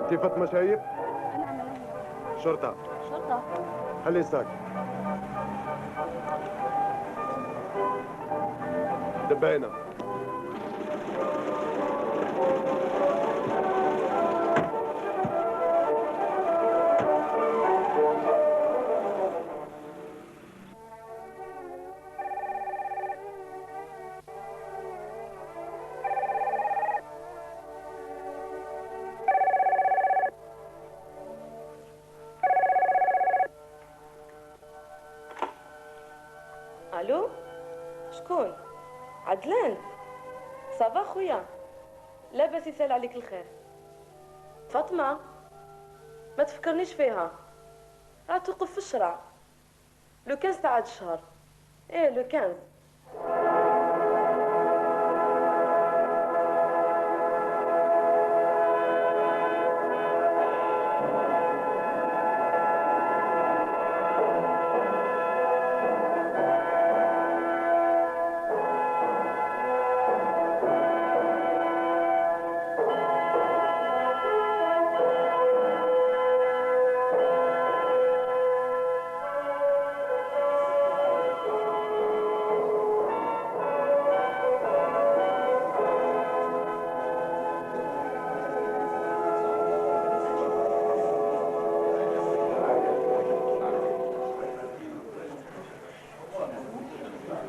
انت فاطمة شايب؟ نعم انا هي. شرطة. شرطة. خلي ال sac. دبينا. الو، شكون؟ عدلان. ça va خويا؟ لاباس يسال عليك الخير. فاطمة ما تفكرنيش فيها، راه توقف في الشرع le 15 تاع هاد الشهر. ايه le 15.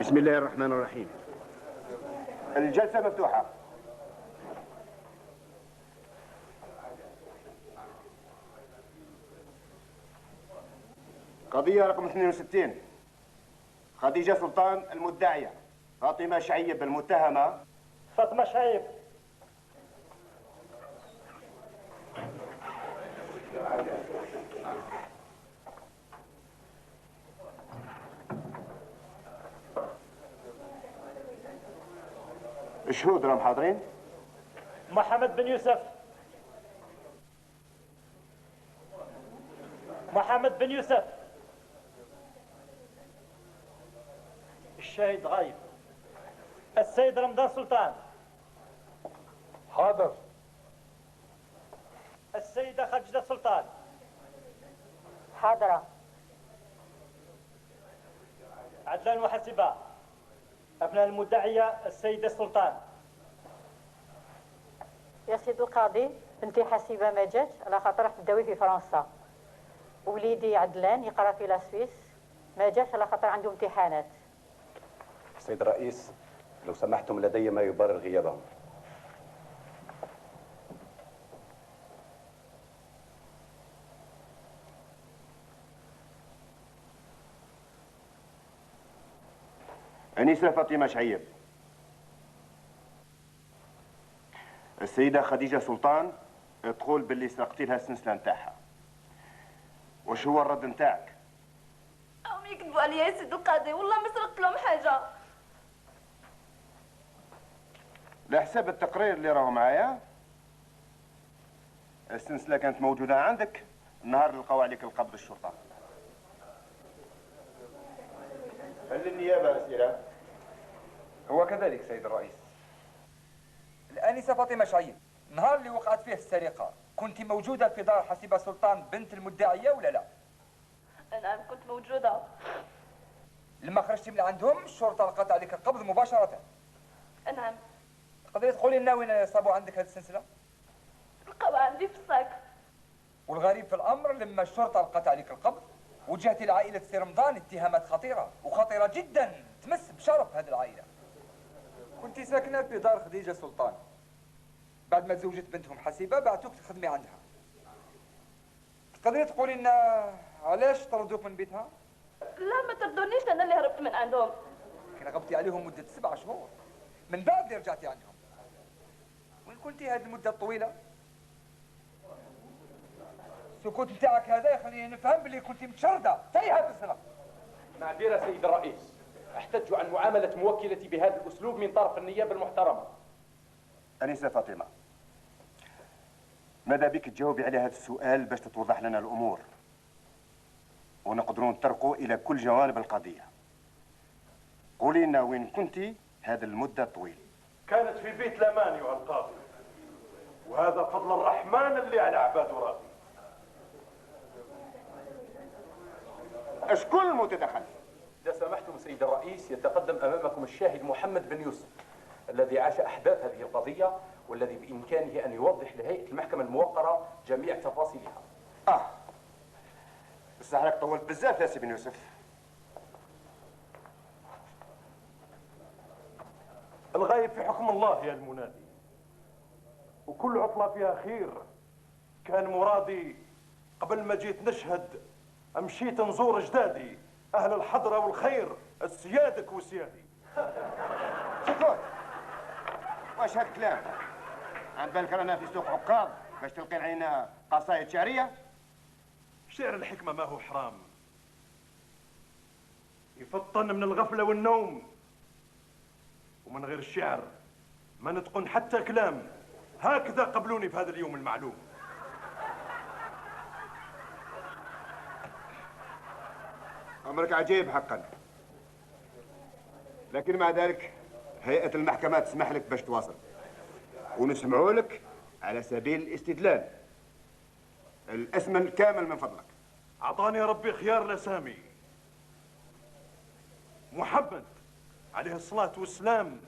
بسم الله الرحمن الرحيم. الجلسة مفتوحة. قضية رقم 62، خديجة سلطان المدعية، فاطمة شعيب المتهمة. فاطمة شعيب. الشهود راهم حاضرين. محمد بن يوسف. محمد بن يوسف. الشاهد غايب. السيد رمضان سلطان. حاضر. السيدة خديجة سلطان. حاضرة. عدلان وحسيبة. أبناء المدعية السيدة سلطان. يا سيد القاضي، بنتي حسيبة ما جاتش على خاطر راح تداوي في فرنسا. وليدي عدلان يقرا في la Suisse ما جاش على خاطر عنده امتحانات. سيد الرئيس، لو سمحتم لدي ما يبرر غيابهم. أنيسة فاطمة شعيب. السيدة خديجة سلطان تقول باللي سرقتي لها السلسلة نتاعها. واش هو الرد نتاعك؟ هم يكذبوا عليا يا سيد القاضي، والله ما سرقت لهم حاجة. على حساب التقرير اللي راهو معايا، السلسلة كانت موجودة عندك النهار اللي لقاو عليك القبض الشرطة. هل للنيابة أسئلة؟ هو كذلك سيد الرئيس. الآنسة فاطمة شعيب، النهار اللي وقعت فيه السرقة كنت موجودة في دار حسيبة سلطان بنت المدعية ولا لا؟ نعم كنت موجودة. لما خرجتي من عندهم الشرطة لقت عليك القبض مباشرة. نعم. تقدري تقولي لنا وين صابوا عندك هذه السلسلة؟ لقاوها عندي في ال sac. والغريب في الأمر لما الشرطة لقت عليك القبض وجهت لعائلة سي رمضان اتهامات خطيرة وخطيرة جدا تمس بشرف هذه العائلة. كنت ساكنة في دار خديجة سلطان. بعد ما تزوجت بنتهم حسيبة بعتوك تخدمي عندها. تقدري تقولي لنا علاش طردوك من بيتها؟ لا ما طردونيش، انا اللي هربت من عندهم. كان غبتي عليهم مدة 7 شهور من بعد اللي رجعتي عندهم. وين كنتي هذه المدة الطويلة؟ السكوت نتاعك هذا يخليني نفهم باللي كنتي متشردة تايهة في الزنقة. معذرة سيد الرئيس، أحتج عن معاملة موكلتي بهذا الأسلوب من طرف النيابة المحترمة. أنسة فاطمة، ماذا بك تجاوبي على هذا السؤال باش تتوضح لنا الأمور ونقدروا نطرقوا إلى كل جوانب القضية. قولي لنا وين كنتي هذه المدة الطويلة؟ كانت في بيت لامان أيها القاضي. وهذا فضل الرحمن اللي على عباده راضي. شكون المتدخل؟ إذا سمحتم سيد الرئيس، يتقدم أمامكم الشاهد محمد بن يوسف الذي عاش أحداث هذه القضية والذي بإمكانه أن يوضح لهيئة المحكمة الموقرة جميع تفاصيلها. بصح راك طولت بزاف يا سي بن يوسف. الغايب في حكم الله يا المنادي، وكل عطلة فيها خير. كان مرادي قبل ما جيت نشهد مشيت نزور جدادي أهل الحضرة والخير، سيادك وسيادي. شكون؟ واش هاد الكلام؟ عند بالك رانا في سوق عكاظ باش تلقي علينا قصايد شعرية؟ شعر الحكمة ما هو حرام، يفطن من الغفلة والنوم، ومن غير الشعر ما نتقن حتى كلام. هكذا قبلوني في هذا اليوم المعلوم. أمرك عجيب حقا، لكن مع ذلك هيئة المحكمة تسمح لك باش تواصل، ونسمعوا لك على سبيل الاستدلال. الاسم الكامل من فضلك. أعطاني ربي خيار لسامي محمد عليه الصلاة والسلام،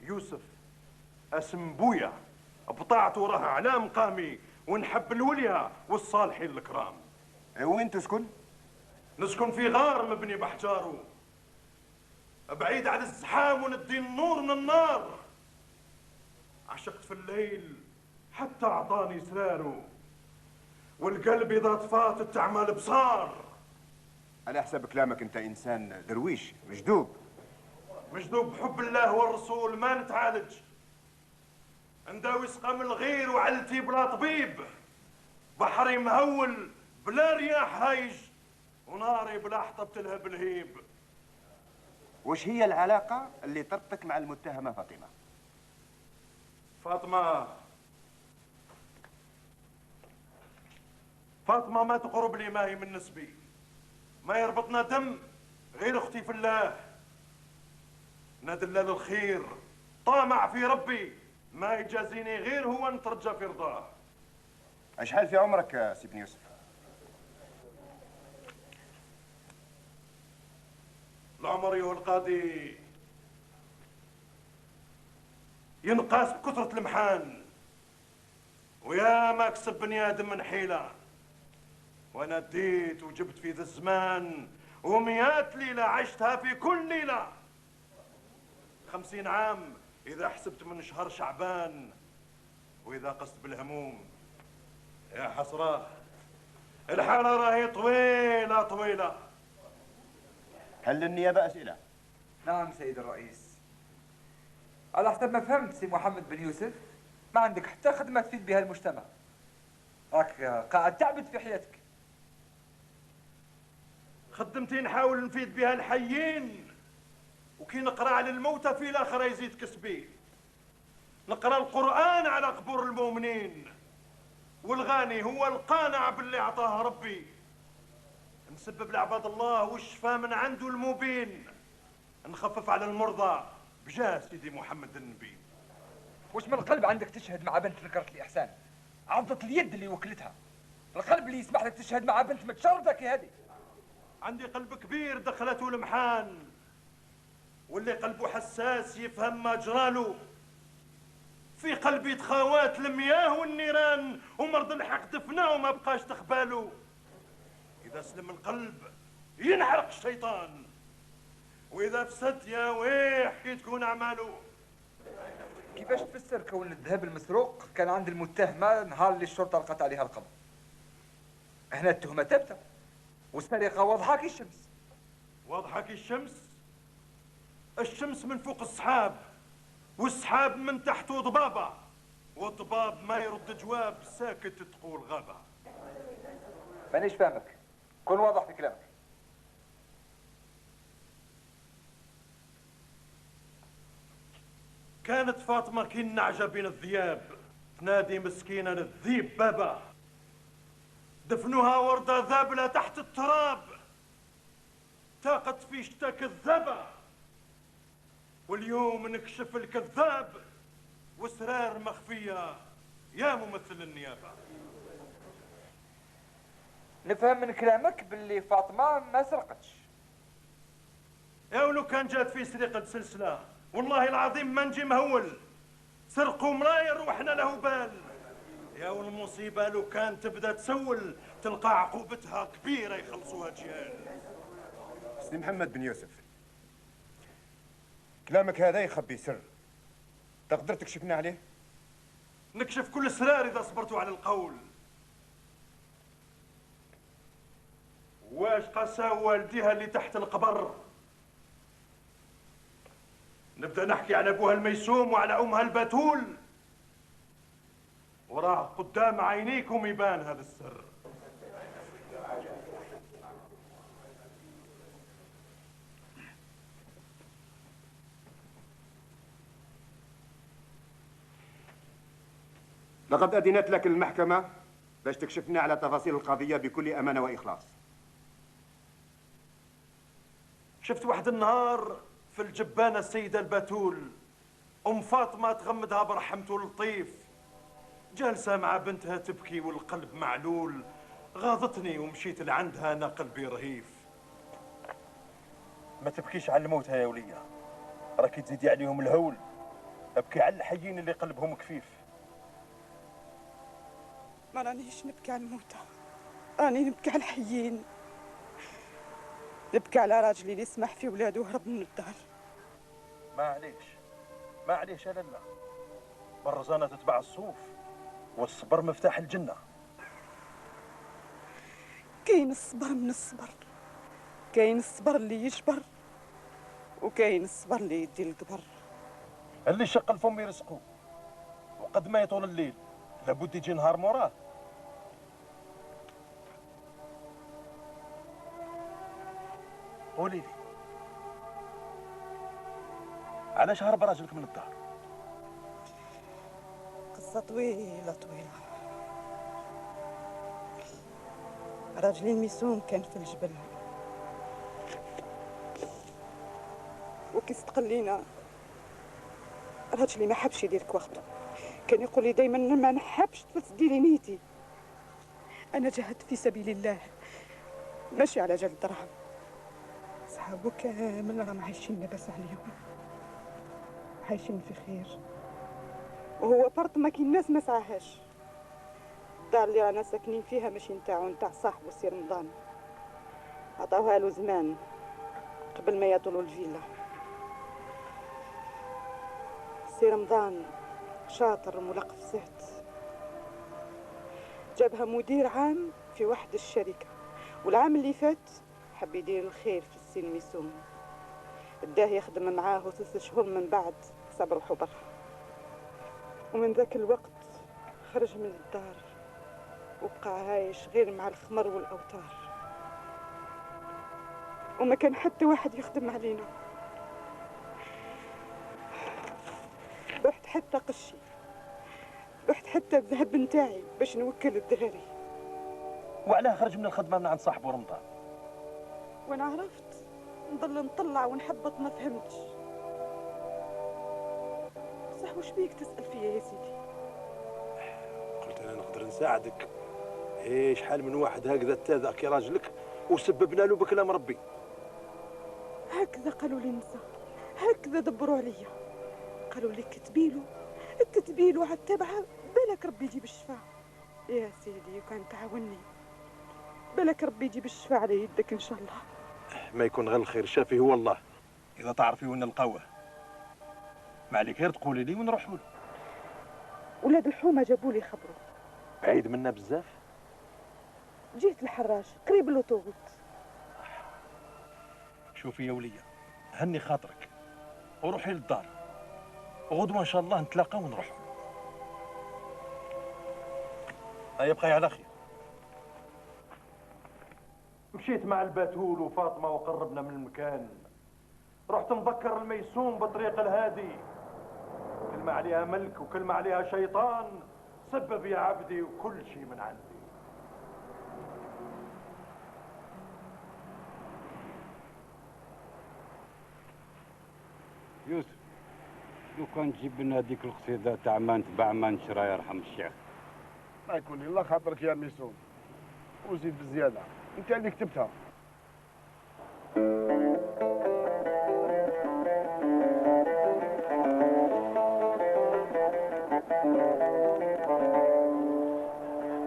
يوسف اسم بويا، بطاعته راه على مقامي، ونحب الوليا والصالحين الكرام. وين تسكن؟ نسكن في غار مبني بحجاره، بعيد عن الزحام وندي النور من النار. عشقت في الليل حتى أعطاني سراره، والقلب إذا طفات التعمل بصار. على حسب كلامك أنت إنسان درويش مجذوب. مجذوب بحب الله والرسول ما نتعالج، نداوي سقام الغير وعلتي بلا طبيب، بحري مهول بلا رياح هايج، وناري بلا حطب تلهب الهيب. وش هي العلاقة اللي تربطك مع المتهمة فاطمة؟ فاطمة ما تقرب لي، ما هي من نسبي، ما يربطنا دم غير اختي في الله. ندلل الخير طامع في ربي، ما يجازيني غير هو نترجى في رضاه. اشحال في عمرك يا سي بن يوسف؟ العمر يا القاضي ينقاس بكثرة المحان، ويا ما كسب بني آدم من حيلة. وأنا ديت وجبت في ذا الزمان، ومئات ليلة عشتها في كل ليلة. 50 عام إذا حسبت من شهر شعبان، وإذا قست بالهموم يا حسرة الحالة راهي طويلة طويلة. هل للنيابة أسئلة؟ نعم سيد الرئيس. على حسب ما فهمت سي محمد بن يوسف ما عندك حتى خدمة تفيد بها المجتمع، راك قاعد تعبد في حياتك. خدمتي نحاول نفيد بها الحيين، وكي نقرا على الموتى في الاخره يزيد كسبي. نقرا القران على قبور المؤمنين، والغني هو القانع باللي عطاه ربي. نسبب لعباد الله والشفاء من عنده المبين، نخفف على المرضى بجاه سيدي محمد النبي. واش من القلب عندك تشهد مع بنت نكرت الإحسان؟ عضت اليد اللي وكلتها. القلب اللي يسمح لك تشهد مع بنت متشردة كي هذه. عندي قلب كبير دخلته المحان، واللي قلبه حساس يفهم ما جرالو. في قلبي تخاوات المياه والنيران، ومرض الحق دفناه وما بقاش تخبالو. إذا سلم القلب ينحرق الشيطان، وإذا فسد يا ويح كي تكون أعماله. كيفاش تفسر كون الذهب المسروق كان عند المتهمة نهار اللي الشرطة لقت عليها القبض؟ هنا التهمة ثابتة والسرقة واضحة كي الشمس. واضحة كي الشمس؟ الشمس من فوق السحاب، والسحاب من تحته ضبابة، والضباب ما يرد جواب، ساكت تقول غابة. مانيش فاهمك، كن واضح في كلامك. كانت فاطمة كي النعجة بين الذياب، تنادي مسكينة للذيب بابا. دفنوها وردة ذابلة تحت التراب، تاقت في شتا كذابة. واليوم نكشف الكذاب وسرار مخفية يا ممثل النيابة. نفهم من كلامك باللي فاطمة ما سرقتش. يا ولو كان جات في سرقة سلسلة والله العظيم ما نجي مهول. سرقوا مراير وحنا له بال. يا والمصيبة لو كان تبدا تسول تلقى عقوبتها كبيرة يخلصوها جيال. سي محمد بن يوسف، كلامك هذا يخبي سر، تقدر تكشفنا عليه؟ نكشف كل سرار إذا صبرتوا على القول. واش قسى والديها اللي تحت القبر؟ نبدا نحكي على ابوها الميسوم وعلى امها البتول، وراه قدام عينيكم يبان هذا السر. لقد أذنت لك المحكمة باش تكشفنا على تفاصيل القضية بكل أمانة وإخلاص. شفت واحد النهار في الجبانة السيدة البتول أم فاطمة تغمدها برحمته اللطيف، جالسة مع بنتها تبكي والقلب معلول. غاضتني ومشيت لعندها أنا قلبي رهيف. ما تبكيش على الموت يا ولية، راكي تزيدي عليهم الهول. ابكي على الحيين اللي قلبهم كفيف. ما رانيش نبكي على الموتى، راني نبكي على الحيين. نبكي على راجلي اللي سمح في ولادو وهرب من الدار. ما عليش يا لاله، بالرزانة تتبع الصوف والصبر مفتاح الجنة. كاين الصبر من الصبر، كاين الصبر اللي يجبر وكاين الصبر اللي يدي القبر. اللي شق الفم يرزقو، وقد ما يطول الليل لابد يجي نهار موراه. قولي لي علاش هرب راجلك من الدار؟ قصة طويلة طويلة. راجلي الميسوم كان في الجبل، وكي استقلينا راجلي ما حبش يدير كواغطو، كان يقول لي دايما ما نحبش تفسدي لي نيتي. انا جاهدت في سبيل الله ماشي على جال الدراهم. صحابو كامل راهم عايشين لاباس عليهم، عايشين في خير، وهو فرط ما كاين الناس ما سعاهاش. الدار اللي رانا ساكنين فيها ماشي نتاعو، نتاع صاحبو سي رمضان، عطاوها له زمان قبل ما يطولوا الفيلا. سي رمضان شاطر وملقف زهد، جابها مدير عام في واحد الشركة، والعام اللي فات حب يدير الخير في السي الميسوم، داه يخدم معاه 3 شهور من بعد صاب روحو برا. ومن ذاك الوقت خرج من الدار وبقى عايش غير مع الخمر والأوتار، وما كان حتى واحد يخدم علينا. رحت حتى قشي، رحت حتى الذهب نتاعي باش نوكل الدراري. وعلاه خرج من الخدمة من عند صاحبه رمضان؟ وانا عرفت نضل نطلع ونحبط ما فهمتش. بصح واش بيك تسأل فيا يا سيدي؟ قلت انا نقدر نساعدك. ايه شحال من واحد هكذا تاذى كي راجلك وسببنا له بكلام ربي. هكذا قالوا لي النساء، هكذا دبروا عليا، قالوا لي كتبيلو كتبيلو على التبعة بالك ربي يجيب الشفاء. يا سيدي وكان تعاوني بالك ربي يجيب الشفاء على يدك ان شاء الله. ما يكون غير الخير، شافي هو الله. اذا تعرفي وين نلقاوه ما عليك غير تقولي لي ونروحوا له. ولاد الحومه جابوا لي خبره. بعيد منا بزاف؟ جهة الحراش قريب l'autoroute. شوفي يا وليه، هني خاطرك وروحي للدار، وغدوه ان شاء الله نتلاقاو ونروحوا. هيا بقي على خير. مشيت مع البتول وفاطمة وقربنا من المكان. رحت نذكر الميسوم بطريق الهادي، كلمة عليها ملك وكلمه عليها شيطان. سبب يا عبدي وكل شيء من عندي. يوسف، لو كان تجيب لنا هذيك القصيدة تاع ما نتباع ما نشرى يرحم الشيخ. ما يكون الا خاطرك يا ميسون، وزيد بالزيادة انت اللي كتبتها.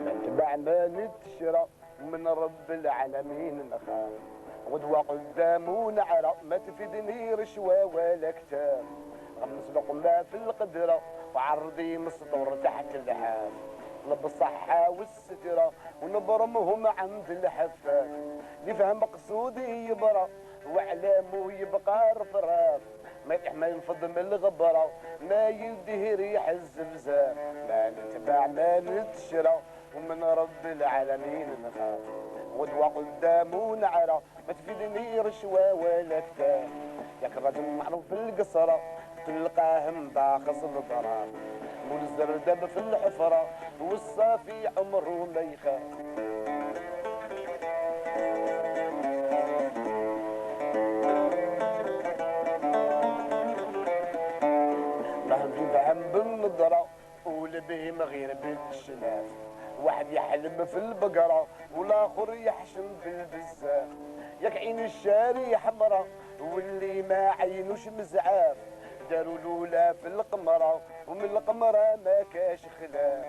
ما نتبع ما نتشرى من رب العالمين نخاف، غدوة قدامو نعرى ما تفيدني رشوة ولا كتاب، غمس لقمة في القدرة وعرضي مسطور تحت اللحاف، طلب الصحة والسترة ونبرمهم عند الحفاف، اللي فهم مقصودي يبرى وعلامة يبقى رفراف، ما يطيح ما ينفض من الغبرة ما يديه ريح الزفزاف، ما نتباع ما نتشرى ومن رب العالمين نخاف، غدوة قدامو نعرى ما تفيدني رشوة ولا كتاب، ياك الراجل معروف في القصرة تلقاه مباخص الضراف، مول الزردب في الحفرة والصافي عمره ما يخاف. مهما يفهم بالنظرة والبهم غير بالشلاف، واحد يحلم في البقرة والآخر يحشم بالبزاف، ياك عين الشاري حمرة واللي ما عينوش مزعاف، داروا لولا في القمرة ومن القمرة ما كاش خلاف.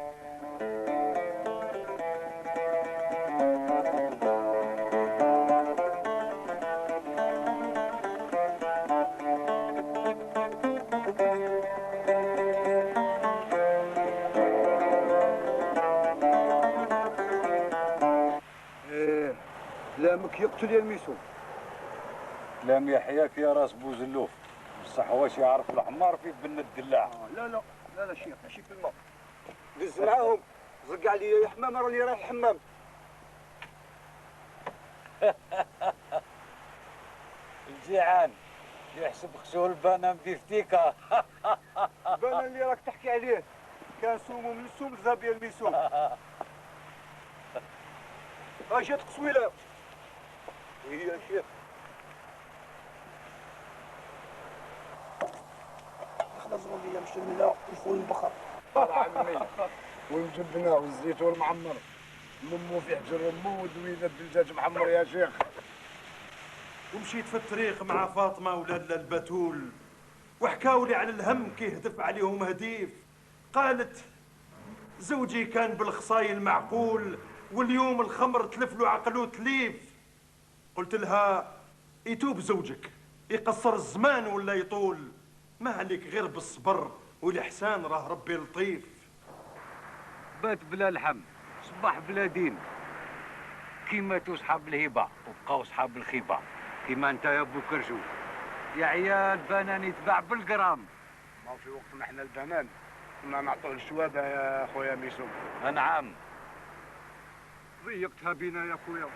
ايه لامك يقتل يا الميسون. لام يحياك يا راس بوزلوف، بصح واش يعرف الحمار في بن الدلاع. لا لا لا لا شيخ ماشي في الماء، دز معاهم زق عليا يا حمام راني رايح الحمام. الجيعان يحسب خشو البنان بيفتيكا. البنان اللي راك تحكي عليه كان سومو من السوم الذهب يا الميسون. ها جات قصويله هي يا شيخ. زغلية مشللة الفول البخر عمي والجبنة والزيتون المعمر، ممو في حجر امو ودوينة بالدجاج معمر يا شيخ. ومشيت في الطريق مع فاطمة ولالا البتول، وحكاولي على الهم كيهدف عليهم هديف. قالت زوجي كان بالخصاي المعقول واليوم الخمر تلف له عقله تليف. قلت لها يتوب زوجك يقصر الزمان ولا يطول، ما عليك غير بالصبر والإحسان راه ربي لطيف. بات بلا لحم صباح بلا دين، كيما تو صحاب الهبة وبقاو صحاب الخيبه، كيما انت يا بو كرشو يا عيال بنان يتباع بالجرام. ما في وقتنا احنا البنان كنا نعطوه للشوابه يا خويا ميسون. نعم ضيقتها بينا يا خويا،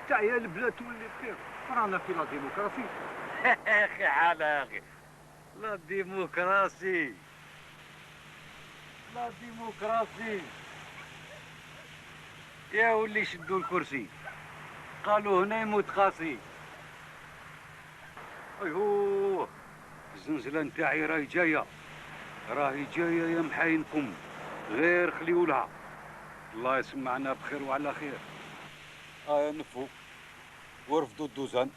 تاع يا البلاد تولي بخير، رانا في la démocratie. يا اخي حاله يا اخي، la démocratie la démocratie. يا ولي شدوا الكرسي قالوا هنا يموت قاسي. ايوه الزنزلة نتاعي راهي جاية، راهي جاية يا محاينكم، غير خليولها. الله يسمعنا بخير وعلى خير. نفوا ورفضوا الدوزان.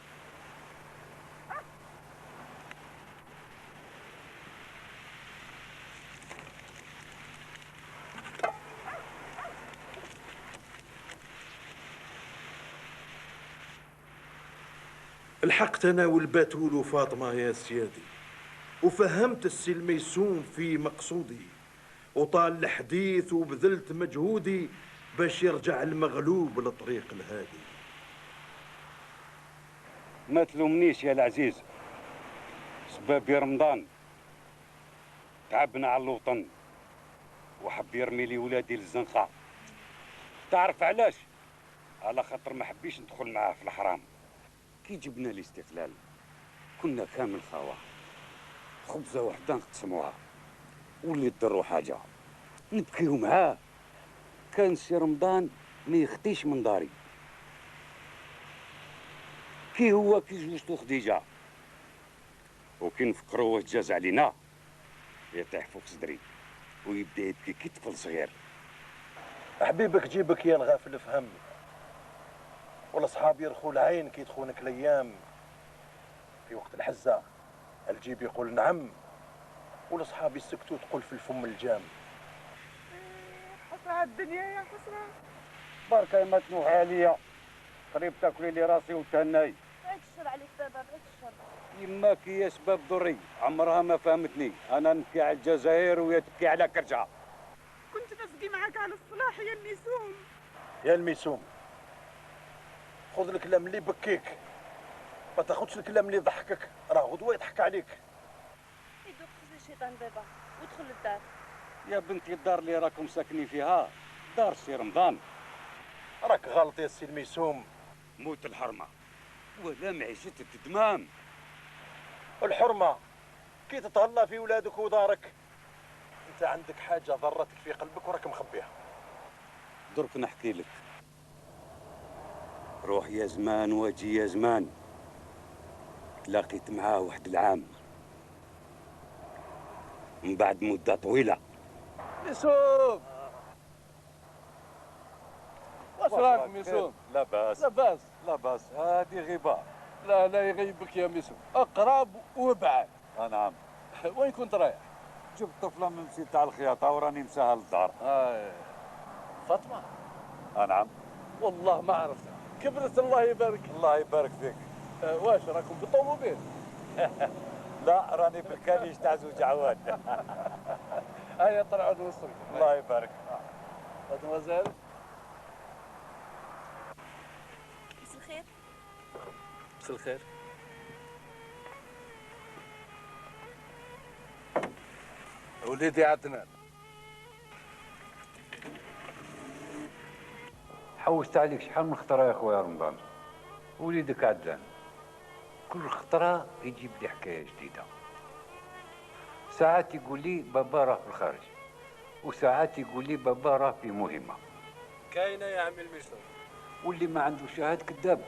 لحقت انا والبتول وفاطمة يا سيادي، وفهمت السي الميسون في مقصودي، وطال الحديث وبذلت مجهودي باش يرجع المغلوب للطريق الهادي. ما تلومنيش يا العزيز، سبابي رمضان تعبنا على الوطن وحب يرمي لي ولادي للزنقه. تعرف علاش؟ على خاطر ما حبيش ندخل معاه في الحرام. كي جبنا الاستقلال كنا كامل خاوة، خبزة وحدة نقسموها، واللي ضروا حاجة نبكيو معاه. كان سي رمضان ما يخطيش من داري، كي هو كي جوجتو خديجة، وكي نفكروا واش جاز علينا يطيح فوق صدري ويبدا يبكي كي طفل صغير. حبيبك جيبك يا الغافل فهم، والاصحاب يرخوا العين كي تخونك الايام. في وقت الحزه الجيب يقول نعم، والاصحاب يسكتوا تقول في الفم الجام. حسرة على الدنيا يا حسرة. بركة ما تنوحي عليا، قريب تاكلي لي راسي وتهناي. بعيد الشر عليك بابا، بعيد الشر. يماك هي سبب ضري، عمرها ما فهمتني. انا نبكي على الجزائر وهي تبكي على كرجعه. كنت نسقي معاك على الصلاح يا الميسوم. يا الميسوم خذ الكلام اللي بكيك، ما تاخذش الكلام اللي ضحكك، راه غدوه يضحك عليك. يدوق خزي الشيطان بابا وادخل للدار. يا بنتي الدار اللي راكم ساكنين فيها دار سي رمضان. راك غلط يا سي الميسوم. موت الحرمة ولا معيشة التدمام. الحرمة كي تتهلا في ولادك ودارك. انت عندك حاجة ضرتك في قلبك وراك مخبيها. درك نحكي لك. روح يا زمان واجي يا زمان، تلاقيت معاه واحد العام من بعد مده طويلة. ميسوم واش راك ميسوم؟ لاباس لاباس لاباس. هذه غيبه. لا لا يغيبك يا ميسوم، اقرب وابعد. نعم. وين كنت رايح؟ جبت طفله من مسيد تاع الخياطة وراني مساها للدار. فاطمة. نعم. والله ما عرفتها، كبرت الله يبارك. الله يبارك فيك. واش راكم بالطوموبيل؟ لا راني بالكاليش تاع زوج عواد. هيا طلعوا نوصلكم. الله يبارك. مادموزيل. مساء الخير. مساء الخير. وليدي عدنان. حوست عليك شحال من خطره يا خويا رمضان. وليدك عدنان كل خطره يجيب لي حكاية جديدة. ساعات يقول لي بابا راه في الخارج، وساعات يقول لي بابا راه في مهمة. كاينه يا عمي الميسوم. واللي ما عنده شهاد كذاب.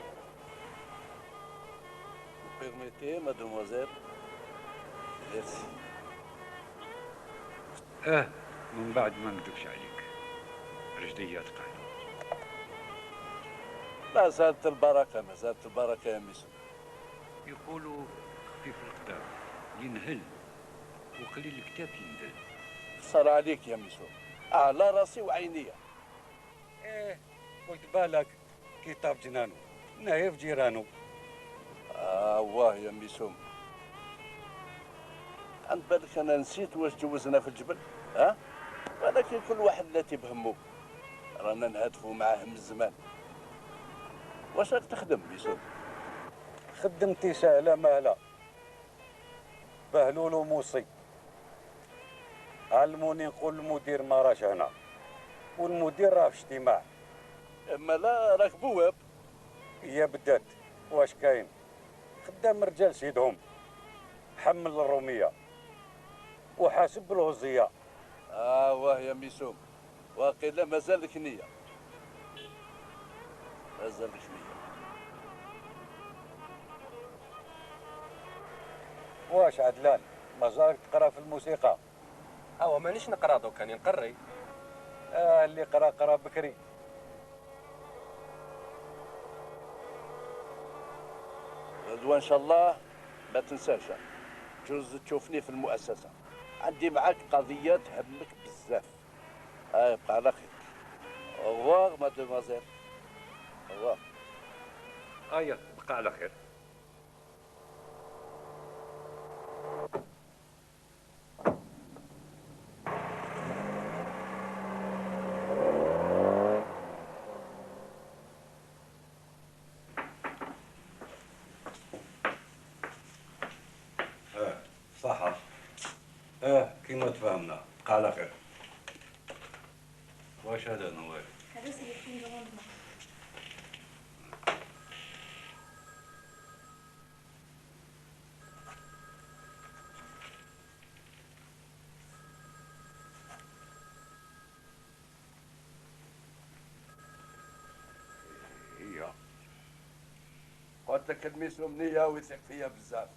Permettez, mademoiselle. Merci. من بعد ما نكذبش عليك رجليا تقعدوا. ما زالت البركة، ما زالت البركة يا ميسوم. يقولوا خفيف القدام ينهل وقليل الكتاب ينذل. صار عليك يا ميسوم، على راسي وعينيا. ايه قلت بالك كي طاب جنانو نايف جيرانو. واه يا ميسوم، عند بالك انا نسيت واش جوزنا في الجبل؟ ها؟ ولكن كل واحد لا تبهمو، رانا نهدفو معاه من الزمان. واش راك تخدم ميسوم؟ خدمتي سهلة مهله، بهلول وموصي. علموني نقول المدير ما راش هنا، والمدير راه في اجتماع. اما لا راك بواب. هي بدات واش كاين؟ خدام رجال سيدهم، حمل الرومية وحاسب بالهزيه. واه يا ميسوم، واقيلا مازالك نيه، مازالك نيه. واش عدلان مازالك تقرا في الموسيقى؟ هو مانيش نقرا دوك، راني نقري. اللي قرا قرا بكري. غدوه ان شاء الله ما تنساش جوز تشوفني في المؤسسة، عندي معاك قضية تهمك بزاف. بقى على خير. Au revoir mademoiselle. Au revoir. هيا بقى على خير. صح. كيما تفاهمنا، بقى على خير. واش هذا نوال؟ هذا c'est la prime de rendement. هي قلت لك الميسوم نية ويثق فيا بزاف.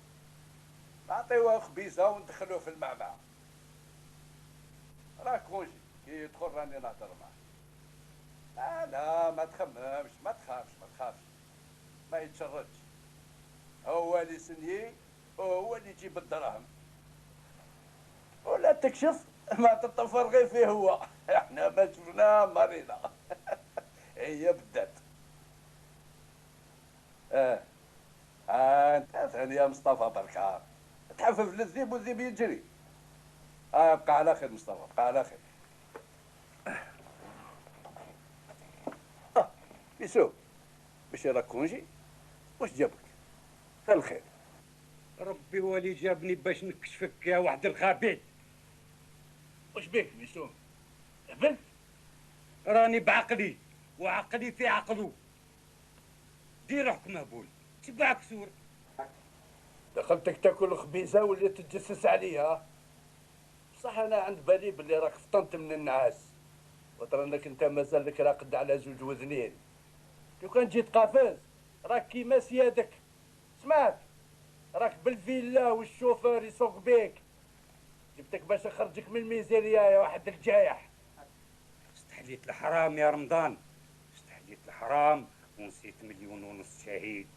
نعطيوها خبيزه وندخلوه في المعمعة. congé، كي يدخل راني نهضر معاه. لا لا ما تخممش، ما تخافش ما تخافش، ما يتشردش، هو اللي signé وهو اللي يجيب الدراهم، ولا تكشف ما تطفر غير فيه هو. احنا ما شفناه مريضة. هي بدات. انت ثاني يا مصطفى بركة تحفف للذيب والذيب يجري. بقى على خير مصطفى، بقى على خير. يسوع ماشي راك congé، واش جابك؟ خير الخير. ربي هو اللي جابني باش نكشفك يا واحد الخبيث. واش بيك ميسوم؟ هبلت؟ راني بعقلي وعقلي في عقلو. دير روحك مهبول، تبعك سور. دخلتك تاكل خبيزه وليت تتجسس عليا. بصح انا عند بالي باللي راك فطنت من النعاس، وترى انك انت مازالك راقد على زوج وذنين. لو كان جيت قافز راك كيما سيادك، سمعت؟ راك بالفيلا والشوفير يسوق بيك. جبتك باش نخرجك من الميزيريا يا واحد الجايح. استحليت الحرام يا رمضان، استحليت الحرام ونسيت 1.5 مليون شهيد.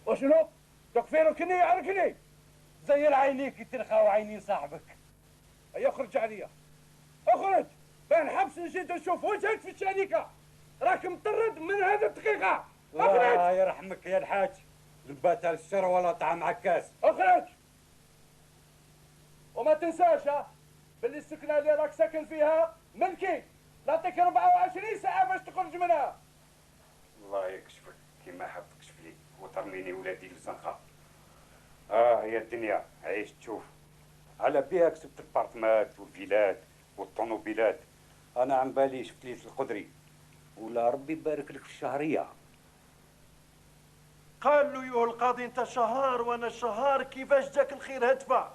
وشنو؟ دوك فين ركني عركني؟ زي العينيك ترخاو عينين صاحبك. هيا اخرج عليا، اخرج باه نحبس نجي نشوف وجهك في الشركة. راك مطرد من هذه الدقيقة. اخرج. الله يرحمك يا الحاج، لبات الشر ولا طعم عكاس. اخرج. وما تنساش باللي السكنة اللي راك ساكن فيها ملكي، نعطيك 24 ساعة باش تخرج منها. الله يكشفك كيما حاب تكشف لي وترميني ولادي للزنقة. يا الدنيا عيش تشوف. على بها كسبت البارتمات والفيلات والطونوبيلات. انا عن بالي شفت ليلة القدري، ولا ربي يبارك لك في الشهرية. قال له يوه القاضي انت شهار وانا شهار، كيفاش جاك الخير هدفع؟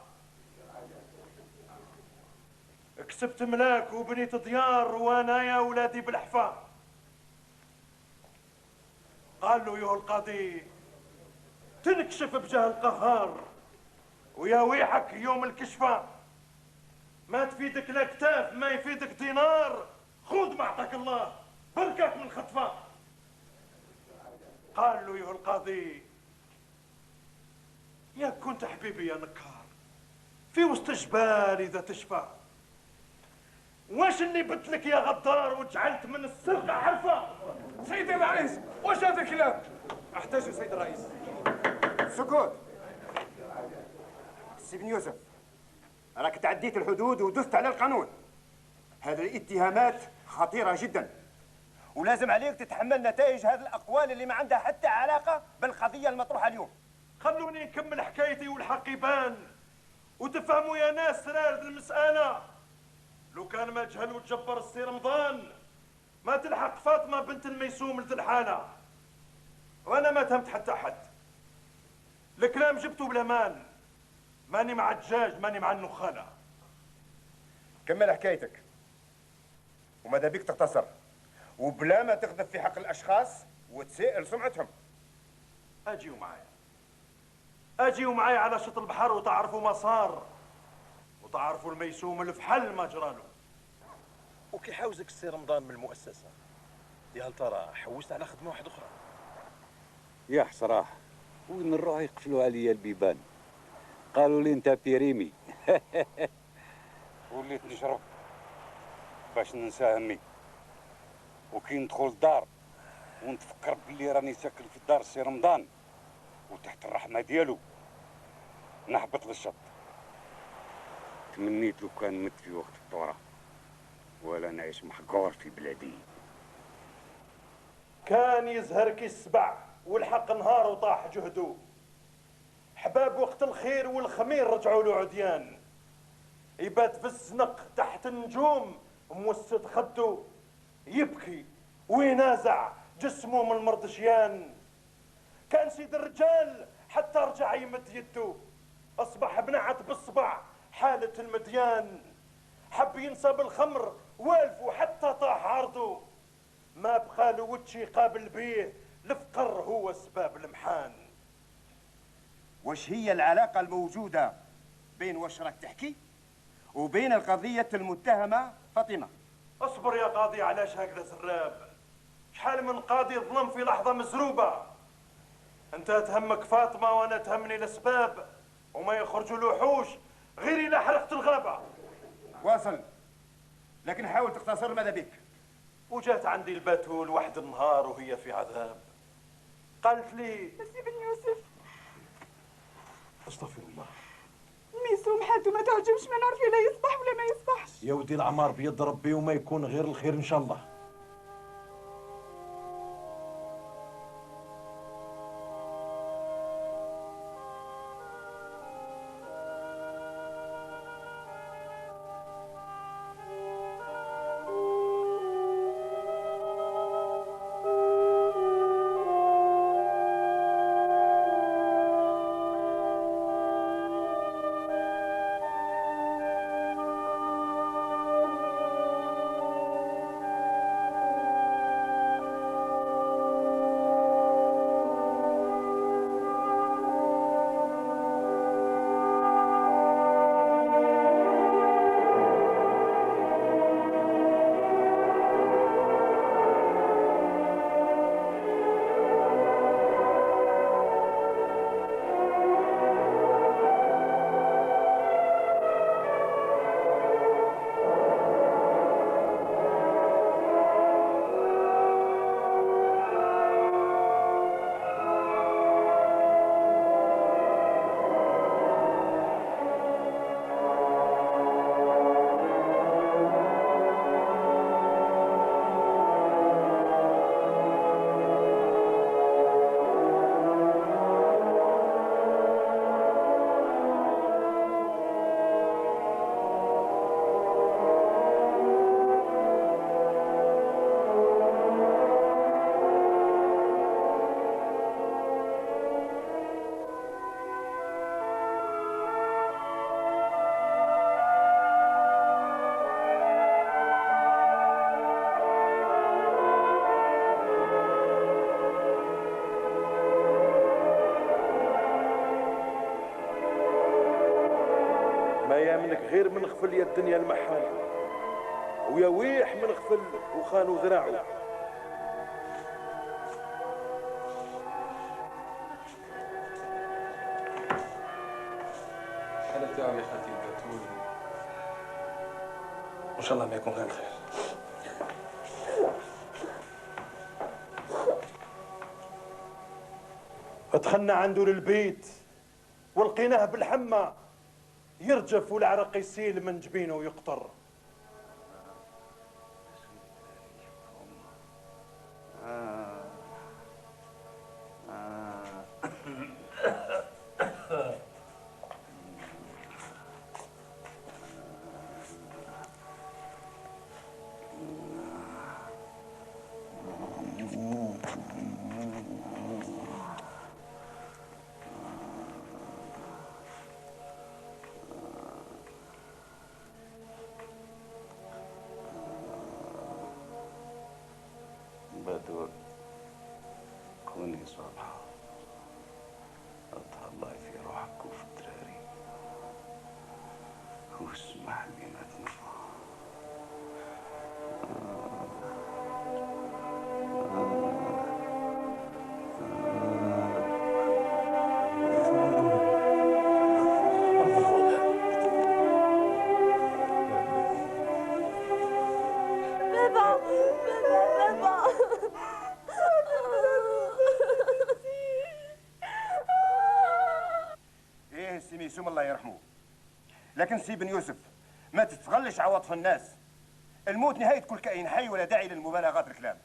كسبت ملاك وبنيت ديار وانا يا ولادي بالحفا. قال له يوه القاضي تنكشف بجاه القهار ويا ويحك يوم الكشفة، ما تفيدك لا كتاف ما يفيدك دينار، خذ ما اعطاك الله بركاك من الخطفة. قال له يوه القاضي يا كنت حبيبي يا نكار في وسط جبال إذا تشفى، واش اللي بدلك يا غدار وجعلت من السرقة حرفة؟ سيدي الرئيس واش هذا الكلام؟ احتاج سيد الرئيس. سكوت. سي بن يوسف راك تعديت الحدود ودست على القانون. هذه الاتهامات خطيرة جدا، ولازم عليك تتحمل نتائج هذه الأقوال اللي ما عندها حتى علاقة بالقضية المطروحة اليوم. خلوني نكمل حكايتي والحق يبان وتفهموا يا ناس سرار المسألة. لو كان ما جهل وتجبر السي رمضان ما تلحق فاطمة بنت الميسوم لذي الحالة. وأنا ما تهمت حتى حد، الكلام جبته بلا ماني مع الدجاج ماني مع النخالة. كمل حكايتك وماذا بيك تختصر، وبلا ما تغضب في حق الأشخاص وتسائل سمعتهم. أجيو معايا، أجيو معايا على شط البحر وتعرفوا ما صار وتعرفوا الميسوم الفحل ما جرالو. وكي حاوزك السي رمضان من المؤسسة، يا هل ترى حوست على خدمة واحدة أخرى؟ يا حسراه وين نروح يقفلوا عليا البيبان، قالوا لي انت périmé. وليت نشرب باش ننسى همي، وكي ندخل الدار ونتفكر بلي راني ساكن في الدار سي رمضان وتحت الرحمة ديالو نهبط للشط. تمنيت لو كان مت في وقت الثورة ولا نعيش محقور في بلادي. كان يزهر كي السبع والحق نهار وطاح جهدو، حباب وقت الخير والخمير رجعوا له عديان، يبات في الزنق تحت النجوم موسد خدو، يبكي وينازع جسمه من المرضشيان. كان سيد الرجال حتى رجع يمد يدو، اصبح بنعت بالصبع حالة المديان، حب ينسى بالخمر والفو حتى طاح عرضه، ما بقى له وجه يقابل بيه الفقر هو سباب المحان. واش هي العلاقة الموجودة بين واش راك تحكي وبين القضية المتهمة فاطمة. اصبر يا قاضي، علاش هكذا زراب؟ شحال من قاضي ظلم في لحظة مزروبة. انت تهمك فاطمة وانا تهمني الاسباب، وما يخرجوا الوحوش غير إلى حرقت الغابة. واصل، لكن حاول تختصر ماذا بك. وجات عندي البتول واحد النهار وهي في عذاب، قالت لي سي بن يوسف استغفر الله، ميسوم حالته ما تعجبش، ما نعرف لا يصبح ولا ما يصبحش. يا ودي العمار بيد ربي وما يكون غير الخير ان شاء الله. ما يامنك غير من غفل يا الدنيا المحال، ويا ويح من غفل وخانوا ذراعه. الحالة تاعو يا خالتي البتول وان شاء الله ما يكون غير الخير. دخلنا عنده للبيت ولقيناه بالحمى يرجف والعرق يسيل من جبينه ويقطر. بدور كوني صالحة، اتهلاي في روحك وفي الدراري، واسمح بيناتنا. بابا بابا بابا ايه سي ميسوم الله يرحمه، لكن سي بن يوسف ما تستغلش عواطف الناس. الموت نهاية كل كائن حي ولا داعي للمبالغات في الكلام.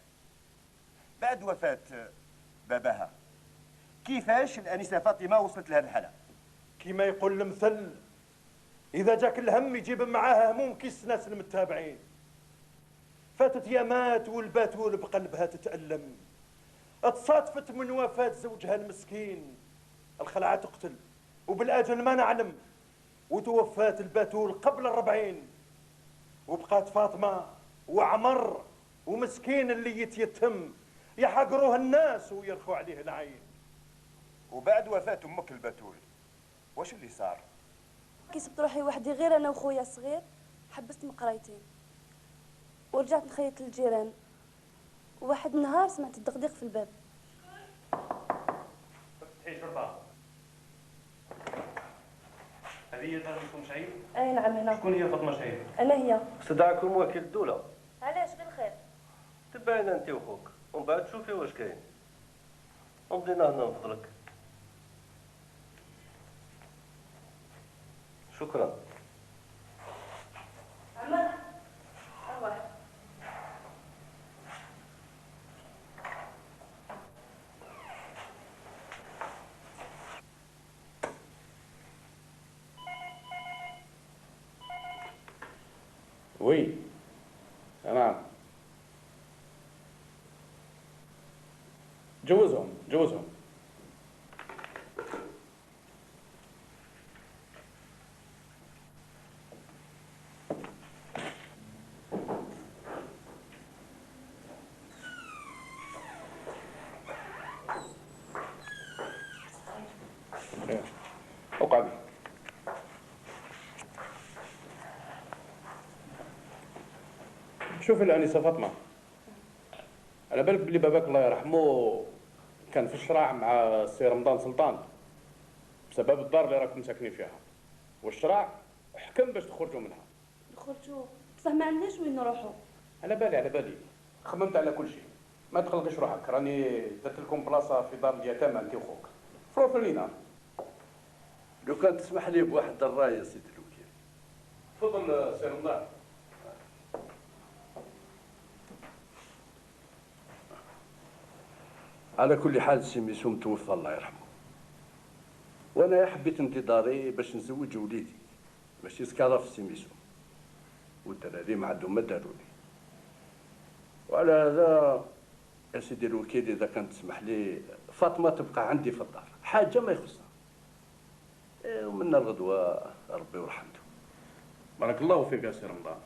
بعد وفاة باباها كيفاش الأنسة فاطمة وصلت لهذه الحالة؟ كما يقول المثل، إذا جاك الهم يجيب معاه هموم كيس ناس المتابعين. فاتت يامات والبتول بقلبها تتألم، تصادفت من وفاة زوجها المسكين، الخلعة تقتل وبالأجل ما نعلم، وتوفات البتول قبل 40، وبقات فاطمة وعمر ومسكين اللي يتيتم يحقروه الناس ويرخوا عليه العين. وبعد وفاة أمك البتول واش اللي صار؟ كي صبت روحي وحدي غير انا وخويا الصغير حبست من قرايتي ورجعت نخيط للجيران. واحد النهار سمعت الدقديق في الباب. فتحي شرطة. هذه هي دار فاطمة شعيب؟ اي نعم هنا. شكون هي فاطمة شعيب؟ انا هي. استدعاكم وكيل الدولة. علاش غير الخير؟ تبعينا انت وخوك ومن بعد شوفي واش كاين. ومضينا هنا من فضلك. شكرا. عمر اروح. وي نعم جوزهم جوزهم. اقعدي. شوفي الأنسة فاطمة، على بالك بلي باباك الله يرحمه كان في الشراع مع السي رمضان سلطان بسبب الدار اللي راكم ساكنين فيها، والشراع حكم باش تخرجوا منها. نخرجوا بصح ما عندناش وين نروحوا. على بالي على بالي، خممت على كل شيء، ما تقلقيش روحك، راني درت لكم بلاصة في دار اليتامى انت وخوك في l'orphelinat. لو كان تسمح لي بواحد الراي يا سيدي الوكيل. تفضل سي رمضان. على كل حال السي ميسوم توفى الله يرحمه، وانا حبيت ندي داري باش نزوج وليدي ماشي سكارة في السي ميسوم، والدراري ما عندهم ما داروا لي. وعلى هذا يا سيدي الوكيل اذا كان تسمح لي فاطمة تبقى عندي في الدار، حاجة ما يخصها. ومن الغدوه ربي ورحمته. بارك الله فيك يا سي رمضان،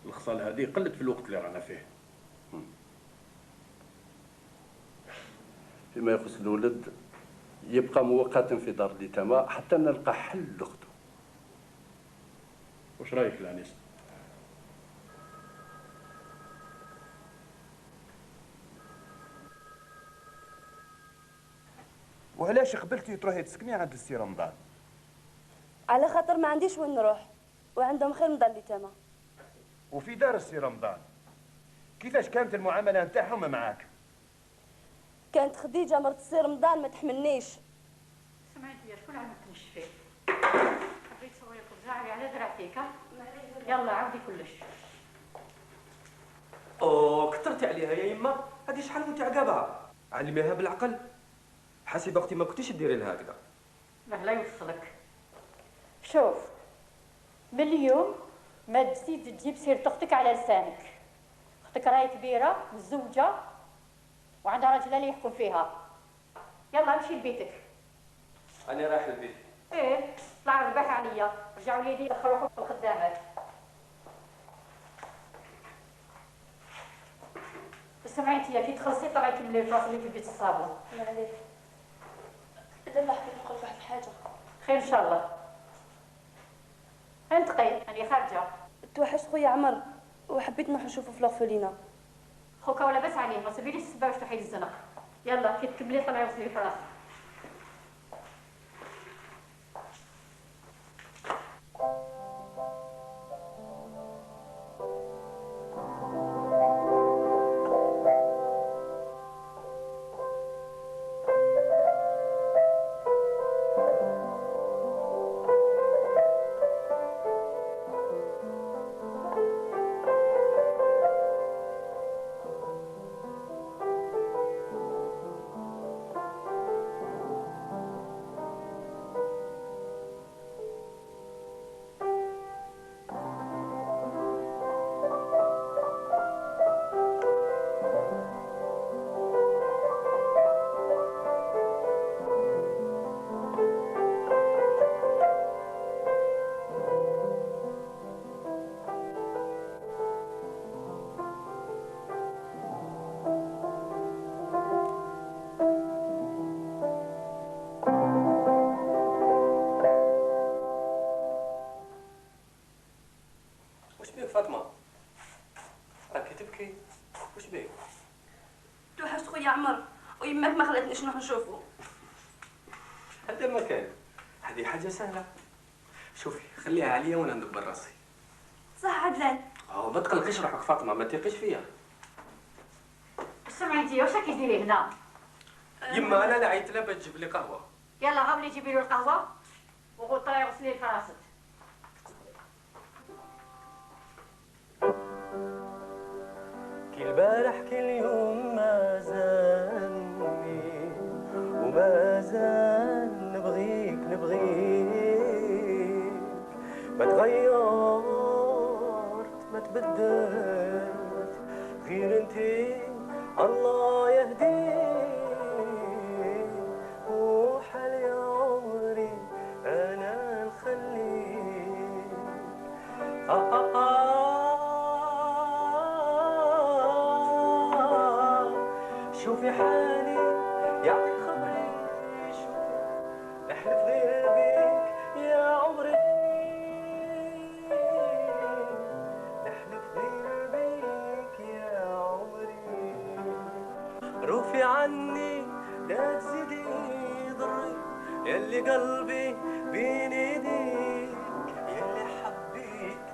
الخصال هذه قلت في الوقت اللي رانا فيه. فيما يخص الولد يبقى مؤقتا في دار اليتامى حتى نلقى حل لاخته. واش رايك الانسة؟ وعلاش قبلتي تروحي تسكني عند السي رمضان؟ على خاطر ما عنديش وين نروح وعندهم خير من دار اليتامى. وفي دار السي رمضان كيفاش كانت المعاملة نتاعهم معاك؟ كانت خديجة مرت السي رمضان ما تحملنيش. سمعتي يا شكون عم تنشفي؟ حبيت تصوري الخبزة على ذرعتيك. يلا عاودي كلش. اوه كثرتي عليها يا يما، هذه شحال وانت عقابها؟ علميها بالعقل. حسيبه اختي ما كنتيش ديري لها هكذا. لا يوصلك. شوف من اليوم ما تزيد تجيب سيرة اختك على لسانك. اختك راهي كبيرة متزوجة وعندها راجل اللي يحكم فيها. يلا امشي لبيتك. انا رايح للبيت. ايه طلع الرباح عليا، رجعوا وليدي دخلوا في الخدامات. سمعي انت كي تخلصي طلعي كملي الفراس اللي في بيت الصابون. معليش. لا حبيت نقول واحد الحاجة. خير ان شاء الله. انتقي راني خارجه. توحشت خويا عمر وحبيت نروح نشوفه في l'orphelinat. خوك ولا باس عليه، ما تبيليش السبه باش تروحي للزنق. يلا كي تكملي طلعي وصلي في راسك. بيك فاطمة؟ راكي تبكي، واش بيك؟ توحشت خويا عمر ويماك ما خلاتنيش نروح نشوفو. هذا ما كان، هذه حاجة سهلة. شوفي خليها عليا وانا ندبر راسي. صح عدلان. ما تقلقيش روحك فاطمة، ما تيقيش فيا. سمعي انت واش راكي ديري هنا؟ يما انا عيطت لها باش تجيب لي قهوة. يلا غاولي جيبي له القهوة وغطري غسلي الفراست. كي البارح كي اليوم ما زالني وما زال نبغيك نبغيك، ما تغيرت ما تبدلت غير انتي الله يهديك. وحال يا عمري انا نخليك. شوفي حالي يعطيك خبري، شوفي نحلف غير بيك يا عمري، نحلف غير بيك يا عمري. روفي عني لا تزيدي ضري، يلي قلبي بين ايديك، يلي حبيت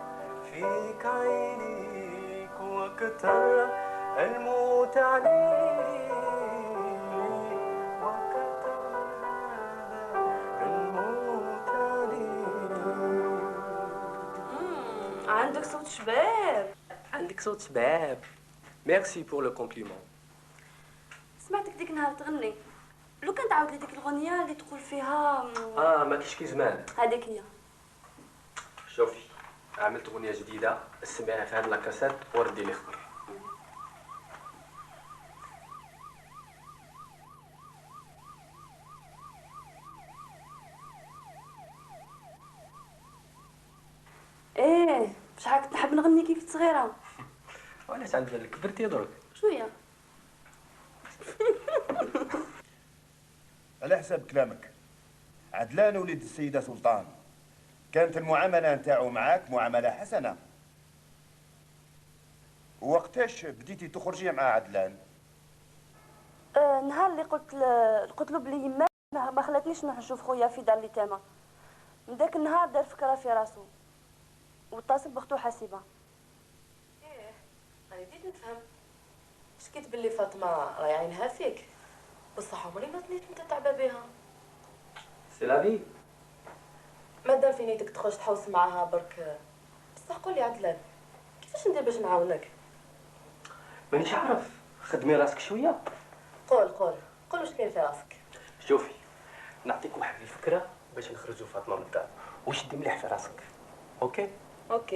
فيك عينيك وكتر الموت عليك، وكتر هذا الموت عليك. عندك صوت شباب. عندك صوت شباب. Merci pour le compliment. سمعتك ديك النهار تغني، لو كان تعاود لي ديك الغنية اللي تقول فيها ما كيش كي زمان. هذيك هي. شوفي عملت اغنية جديدة، اسمعيها في هاد la cassette وردي لي خبر. ايه شحال كنت نحب نغني كي كنت صغيرة. وعلاش عند بالك كبرتي درك؟ شوية. على حساب كلامك عدلان وليد السيدة سلطان كانت المعاملة نتاعو معاك معاملة حسنة. وقتاش بديتي تخرجي مع عدلان؟ نهار اللي قلت له بلي يما ما خلاتنيش نروح نشوف خويا في دار اليتامى. من داك النهار دار فكرة في راسو واتصل بختو حسيبة. ايه انا بديت نفهم. شكيت باللي فاطمة راهي عينها فيك، بصح عمري ما ظنيت انت تعبى بها. C'est la vie. مادام في نيتك تخرج تحوس معاها برك. بصح قولي عدلان كيفاش ندير باش نعاونك؟ مانيش عارف، خدمي راسك شوية. قول قول قول واش كاين في راسك. شوفي نعطيك واحد الفكرة باش نخرجوا فاطمة من الدار، وشدي مليح في راسك. OK؟ OK.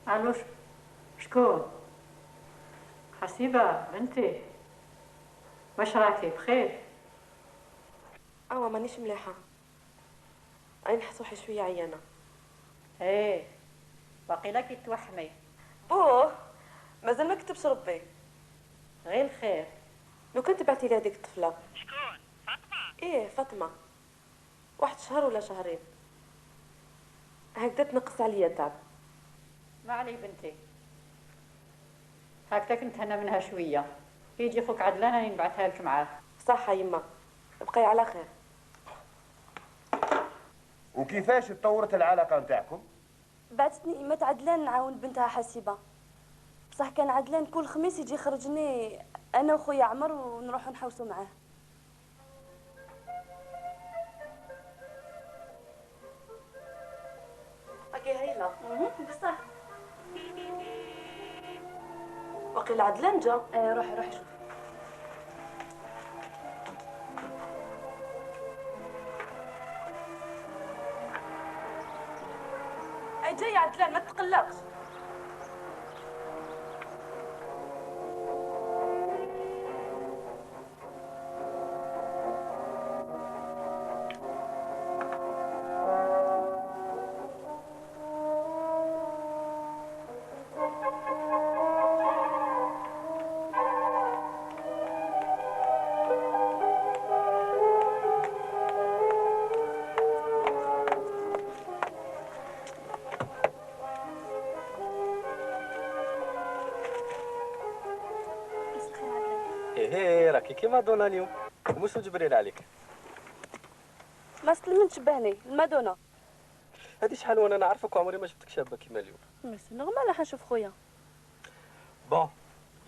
الو شكون؟ حسيبة بنتي، واش راكي بخير؟ اوا مانيش مليحة، راني نحس روحي شوية عيانة. ايه باقي لك توحمي. بوه مازال ما كتبش ربي. غير الخير. لو كنت بعتي لي هذيك الطفلة. شكون؟ فاطمة؟ ايه فاطمة، واحد شهر ولا شهرين هكذا تنقص عليا التعب. ما علي بنتي، هكذا نتهنى منها شوية. يجي خوك عدلان راني نبعثها لك معاه. صح يما، بقي على خير. وكيفاش تطورت العلاقة نتاعكم؟ بعثتني إمات عدلان نعاون بنتها حسيبه. بصح كان عدلان كل خميس يجي يخرجني انا وخويا عمر ونروحو نحوسو معاه. راكي هايلة. بصح وقيل عدلان جا. ايه روحي روحي شوفي. اي جاي عدلان ما تقلقش. راكي كيما دونا اليوم ومش جبريل عليك. ما سلمن تشبهني المادونا. هادي شحال وانا نعرفك وعمري ما شفتك شابه كيما اليوم. mais c'est normal راح نشوف خويا. Bon,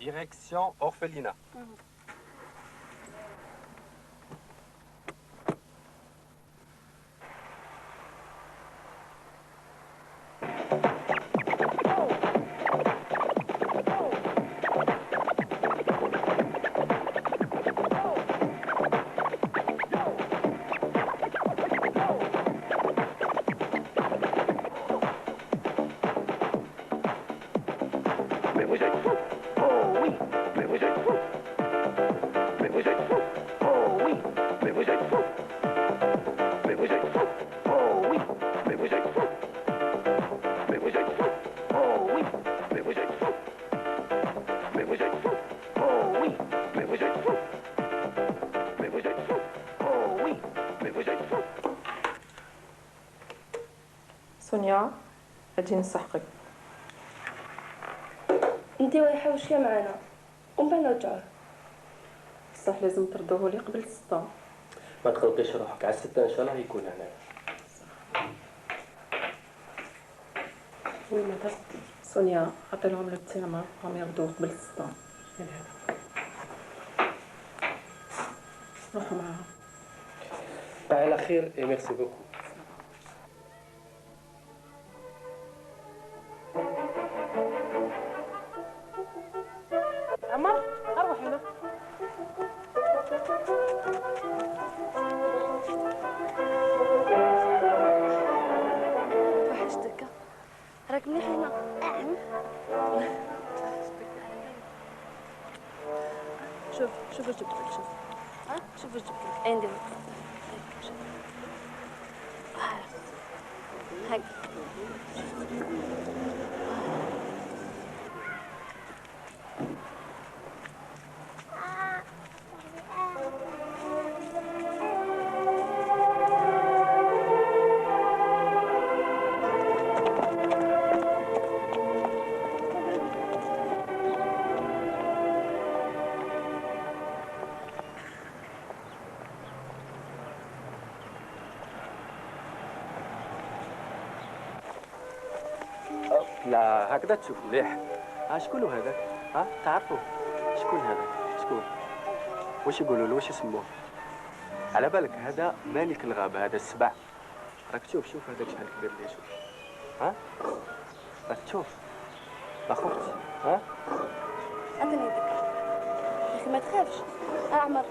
direction orphelinat. Mais vous êtes fous! Oh oui! Mais vous êtes fous! Mais vous êtes fous! Oh oui! Mais vous êtes fous! Mais vous êtes fous! Oh oui! Mais vous êtes fous! Mais vous êtes fous! Oh oui! Mais vous êtes fous! Mais vous êtes fous! Oh oui! Mais vous êtes fous! Mais vous êtes fous! Oh oui! Mais vous êtes fous! سونيا اجي نسحقك. انتي رايحة وشيه معانا ومن بعد نرجعوه. بصح لازم تردوه لي قبل 6. ما تقلقيش روحك، على 6 ان شاء الله يكون هنا. Oui madame. سونيا عطي لهم le petit عمر، راهم يردوه قبل 6. يلا هذا روحوا معاهم. على خير et merci beaucoup. عمر اروح هنا. توحشتك، راك مليح هنا. شوف شوف واش جبت لك، شوف ها شوف واش جبت لك. عندي شوف هاك. لا هكذا تشوف مليح. ها شكون هذاك؟ ها تعرفوا شكون هذاك؟ شكون؟ واش يقولوا له؟ واش يسموه؟ على بالك هذا ملك الغابة، هذا السبع. راك تشوف، شوف هذاك شحال كبير اللي يشوف. ها راك تشوف، ما خفتش؟ ها عطيني يدك يا اخي، ما تخافش. عمر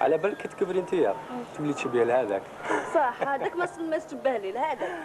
على بالك تكبري انت تولي تشبيه لهذاك. صح هذاك ما تشبه لي لهذاك.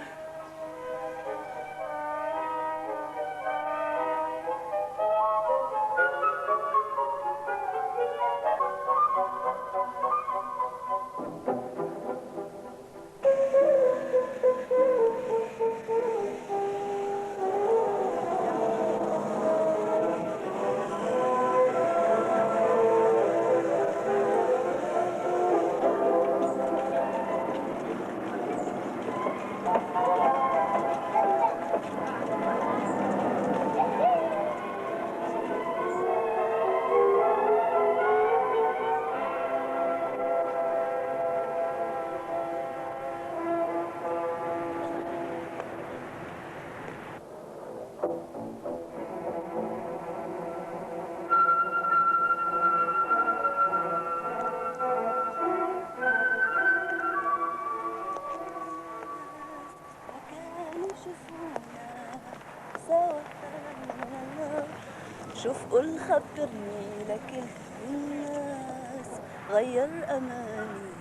شوف قول خبرني لك الناس غير أماني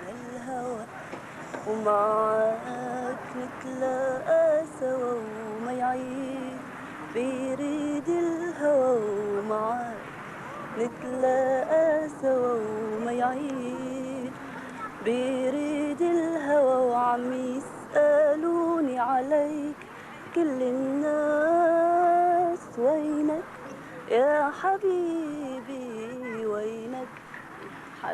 الهوى، ومعاك نتلاقى سوا وما يعيد بيريد الهوى، ومعاك نتلاقى سوا وما يعيد بيريد الهوى. وعم يسألوني عليك كل الناس، وينك يا حبيبي وينك يا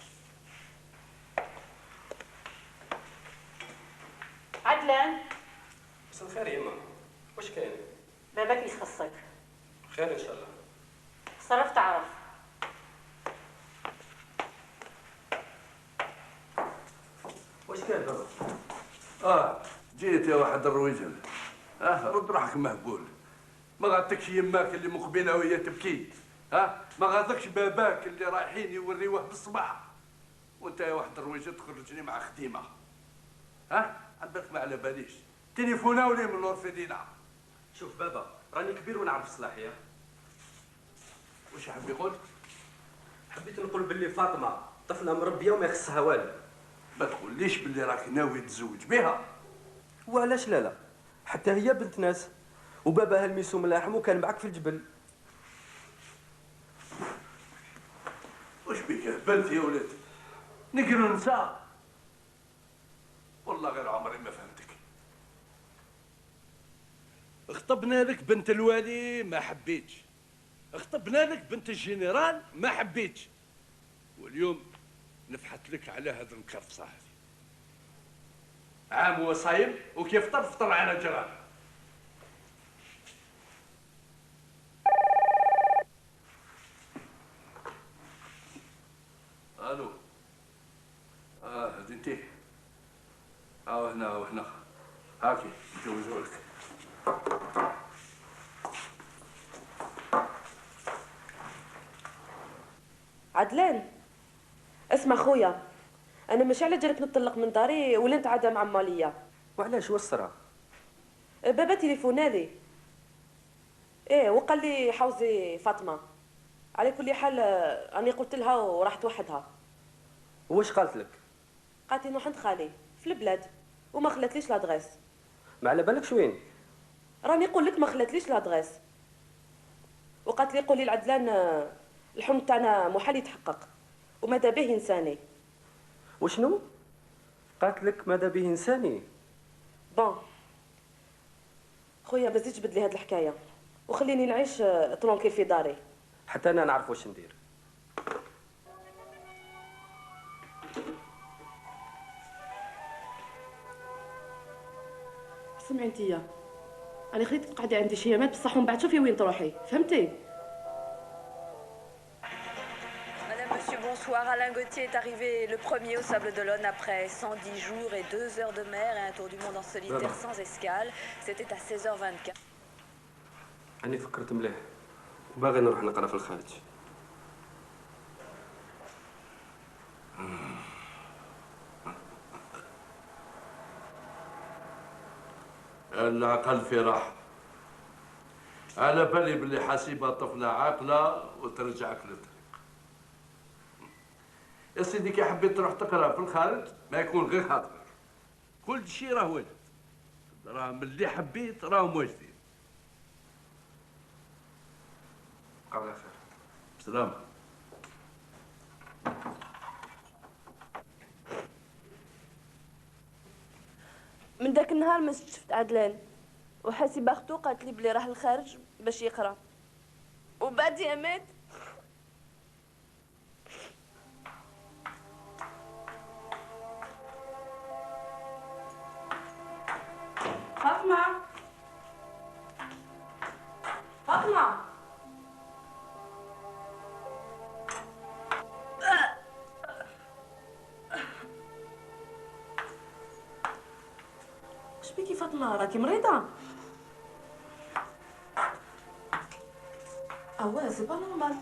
عدلان. مساء الخير يما، واش كاين؟ باباك يخصك. خير ان شاء الله. صرف تعرف. واش كاين بابا؟ جيت يا واحد الرويجل. رد روحك مهبول. ما غاتكش يماك اللي مقبله وهي تبكي، ما غاضكش باباك اللي رايحين يوريوه بالصباح، وانت يا واحد الرويجل تخرجني مع خديمه. عندك ما على باليش تليفوناولي من l'orphelinat. شوف بابا، راني كبير ونعرف صلاحي. واش حاب يقول؟ حبيت نقول باللي فاطمة طفله مربيه وما يخصها والو. ما تقوليش باللي راك ناوي تزوج بها. وعلاش لا؟ لا، حتى هي بنت ناس وباباها الميسوم الله يرحمه كان معك في الجبل. واش بك هبلت يا ولاد؟ نقرو نساء. والله غير عمري ما فهمتك. خطبنا لك بنت الوالي ما حبيتش، خطبنا لك بنت الجنرال ما حبيتش، واليوم نفحت لك على هذا الكرفصه هذه. عام هو صايم وكيف فطر فطر على جران. الو. هادي انت. هنا هنا هاكي نجوزولك. عدلان اسمع خويا، انا ماشي على جالك نطلق من داري ولا نتعادى مع ماليه. وعلاش واش صرا؟ بابا تليفونالي ايه وقال لي حوزي فاطمة. على كل حال راني قلت لها وراحت وحدها. واش قالت لك؟ قالت لي نروح عند خالي في البلاد وما خلاتليش l'adresse. ما على بالكش وين؟ راني نقول لك ما خلاتليش l'adresse، وقالت لي قولي لعدلان الحلم تاعنا محال يتحقق وماذا به ينساني. وشنو؟ قالت لك ماذا به ينساني؟ bon خويا ما تزيدش تبدلي هاد الحكاية وخليني نعيش tranquille في داري. حتى انا نعرف واش ندير. سمعي انتيا، انا خليتك تقعدي عندي شي يامات بصح ومن بعد شوفي وين تروحي، فهمتي؟ Bonsoir, Alain Gauthier est arrivé le premier au Sable d'Olonne après 110 jours et 2 heures de mer et un tour du monde en solitaire sans escale. C'était à 16h24. أنا فكرت مليح وباغي نروح نقرا في الخارج. العقل في راحة. على بالي باللي حسيبة طفلة عاقلة وترجعك للطريق. يا سيدي كي حبيت تروح تقرا في الخارج ما يكون غير خاطرك. كل شيء راه واجد، راه من اللي حبيت راهم واجدين. على خير. بسلامة. من ذاك النهار ما شفت عدلان، وحسيبة اختو قالت لي بلي راح للخارج باش يقرا، وبعد يامات فاطمة فاطمة واش بيكي فاطمة؟ راكي مريضة؟ اواه c'est pas normal،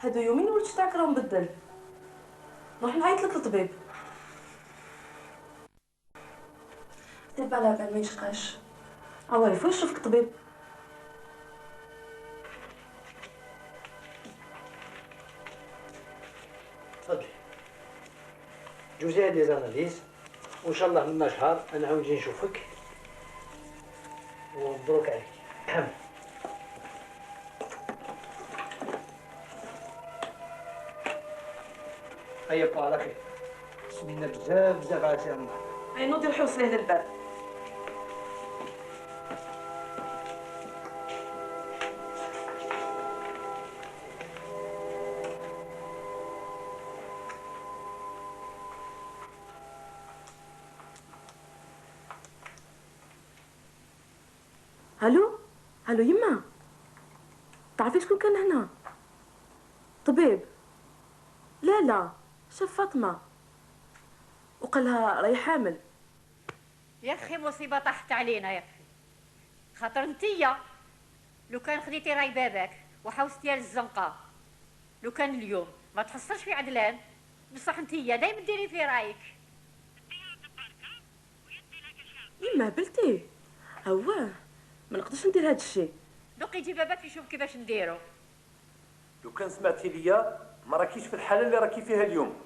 هادو يومين ولدت تاعك راه مبدل. نروح نعيط لك للطبيب. c'est pas la peine ما يشقاش. اواه faut يشوفك الطبيب. تفضلي جوزي هاد les analyses وان شاء الله من شهر انا عاود نجي نشوفك ومبروك عليك. حمد هيا بقى على خير. سمينا بزاف بزاف على سي رمضان. هيا نوضي روحي وصلي للباب. الو الو يما، تعرفي شكون كان هنا؟ طبيب. لا لا، شاف فاطمة وقال لها راهي حامل. يا اخي مصيبة طاحت علينا يا اخي، خاطر انتيا لو كان خديتي راي باباك وحوستي للزنقه لو كان اليوم ما تحصلش في عدلان. بصح انتيا دايما ديري في رايك. يما بلتي هو ما نقدرش ندير هاد الشيء. دوك يجي باباك يشوف كيفاش نديرو. لو كان سمعتي ليا ما راكيش في الحالة اللي راكي فيها اليوم،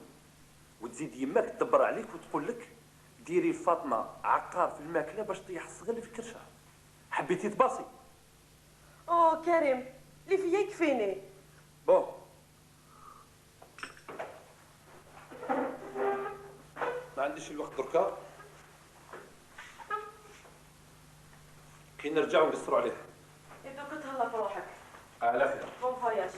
وتزيد يماك تدبر عليك وتقول لك ديري فاطمة عقار في الماكلة باش تطيح الصغير اللي في كرشها. حبيتي تباصي. او كريم اللي فيا يكفيني. bon ما عنديش الوقت دركا، كي نرجعو نقصرو عليه. دوك تهلا في روحك. على خير. bon voyage.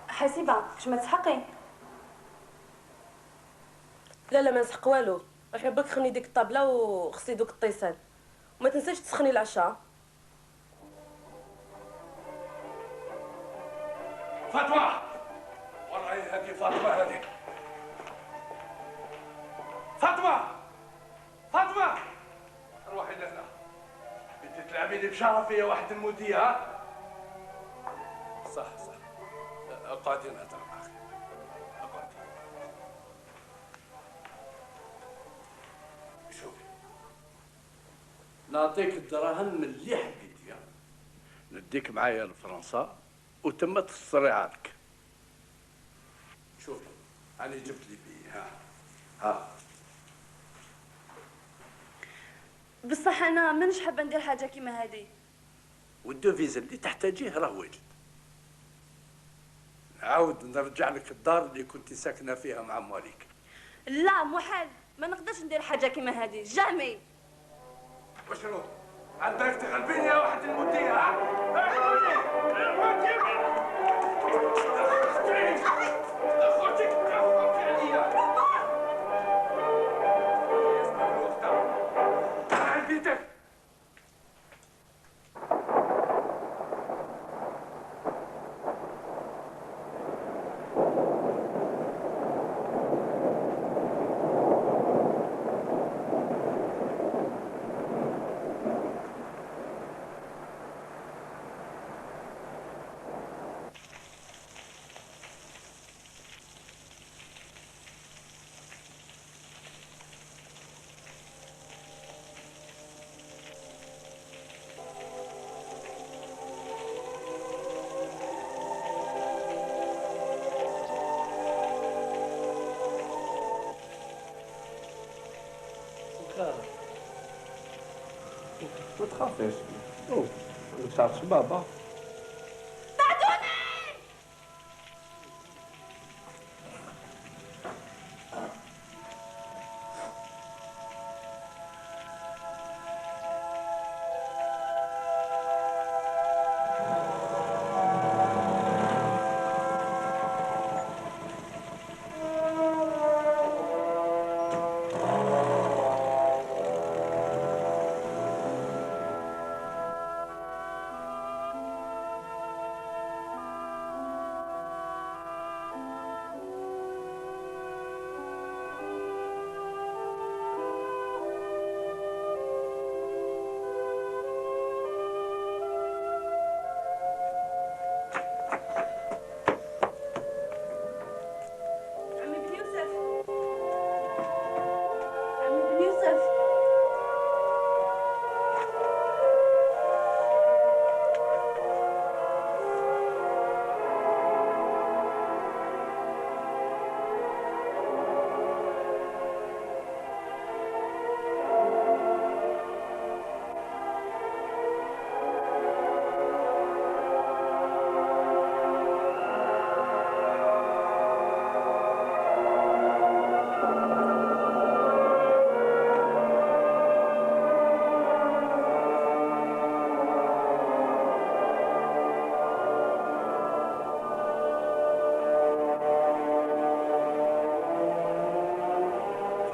حسيبه كش ما تسحقي؟ لا لا ما نسحق والو، روحي برك خمني ديك الطابله وغسلي دوك الطيسان، وما تنساش تسخني العشاء. فاطمة، والله هذه فاطمة، هذه فاطمة، فاطمة روحي لهنا. بدي تلعبي لي بشرفي يا واحد الموديه. ها صح صح، اقعدي نهضر معاك، اقعدي. شوفي نعطيك الدراهم من اللي حبيتي، نديك معايا لفرنسا وتم تصري عارك. شوفي انا جبت لي بي، ها ها. بصح انا مانيش حابة ندير حاجة كيما هذه. وال devise اللي تحتاجيه راه واجد. نعاود نرجع لك الدار اللي كنت ساكنة فيها مع مواليك. لا محال، ما نقدرش ندير حاجة كيما هذه، jamais. وشنو عندك تغلبيني يا واحد المديه؟ ها ما تخافيش. أوه عندك شعر شبابة. بعدوني.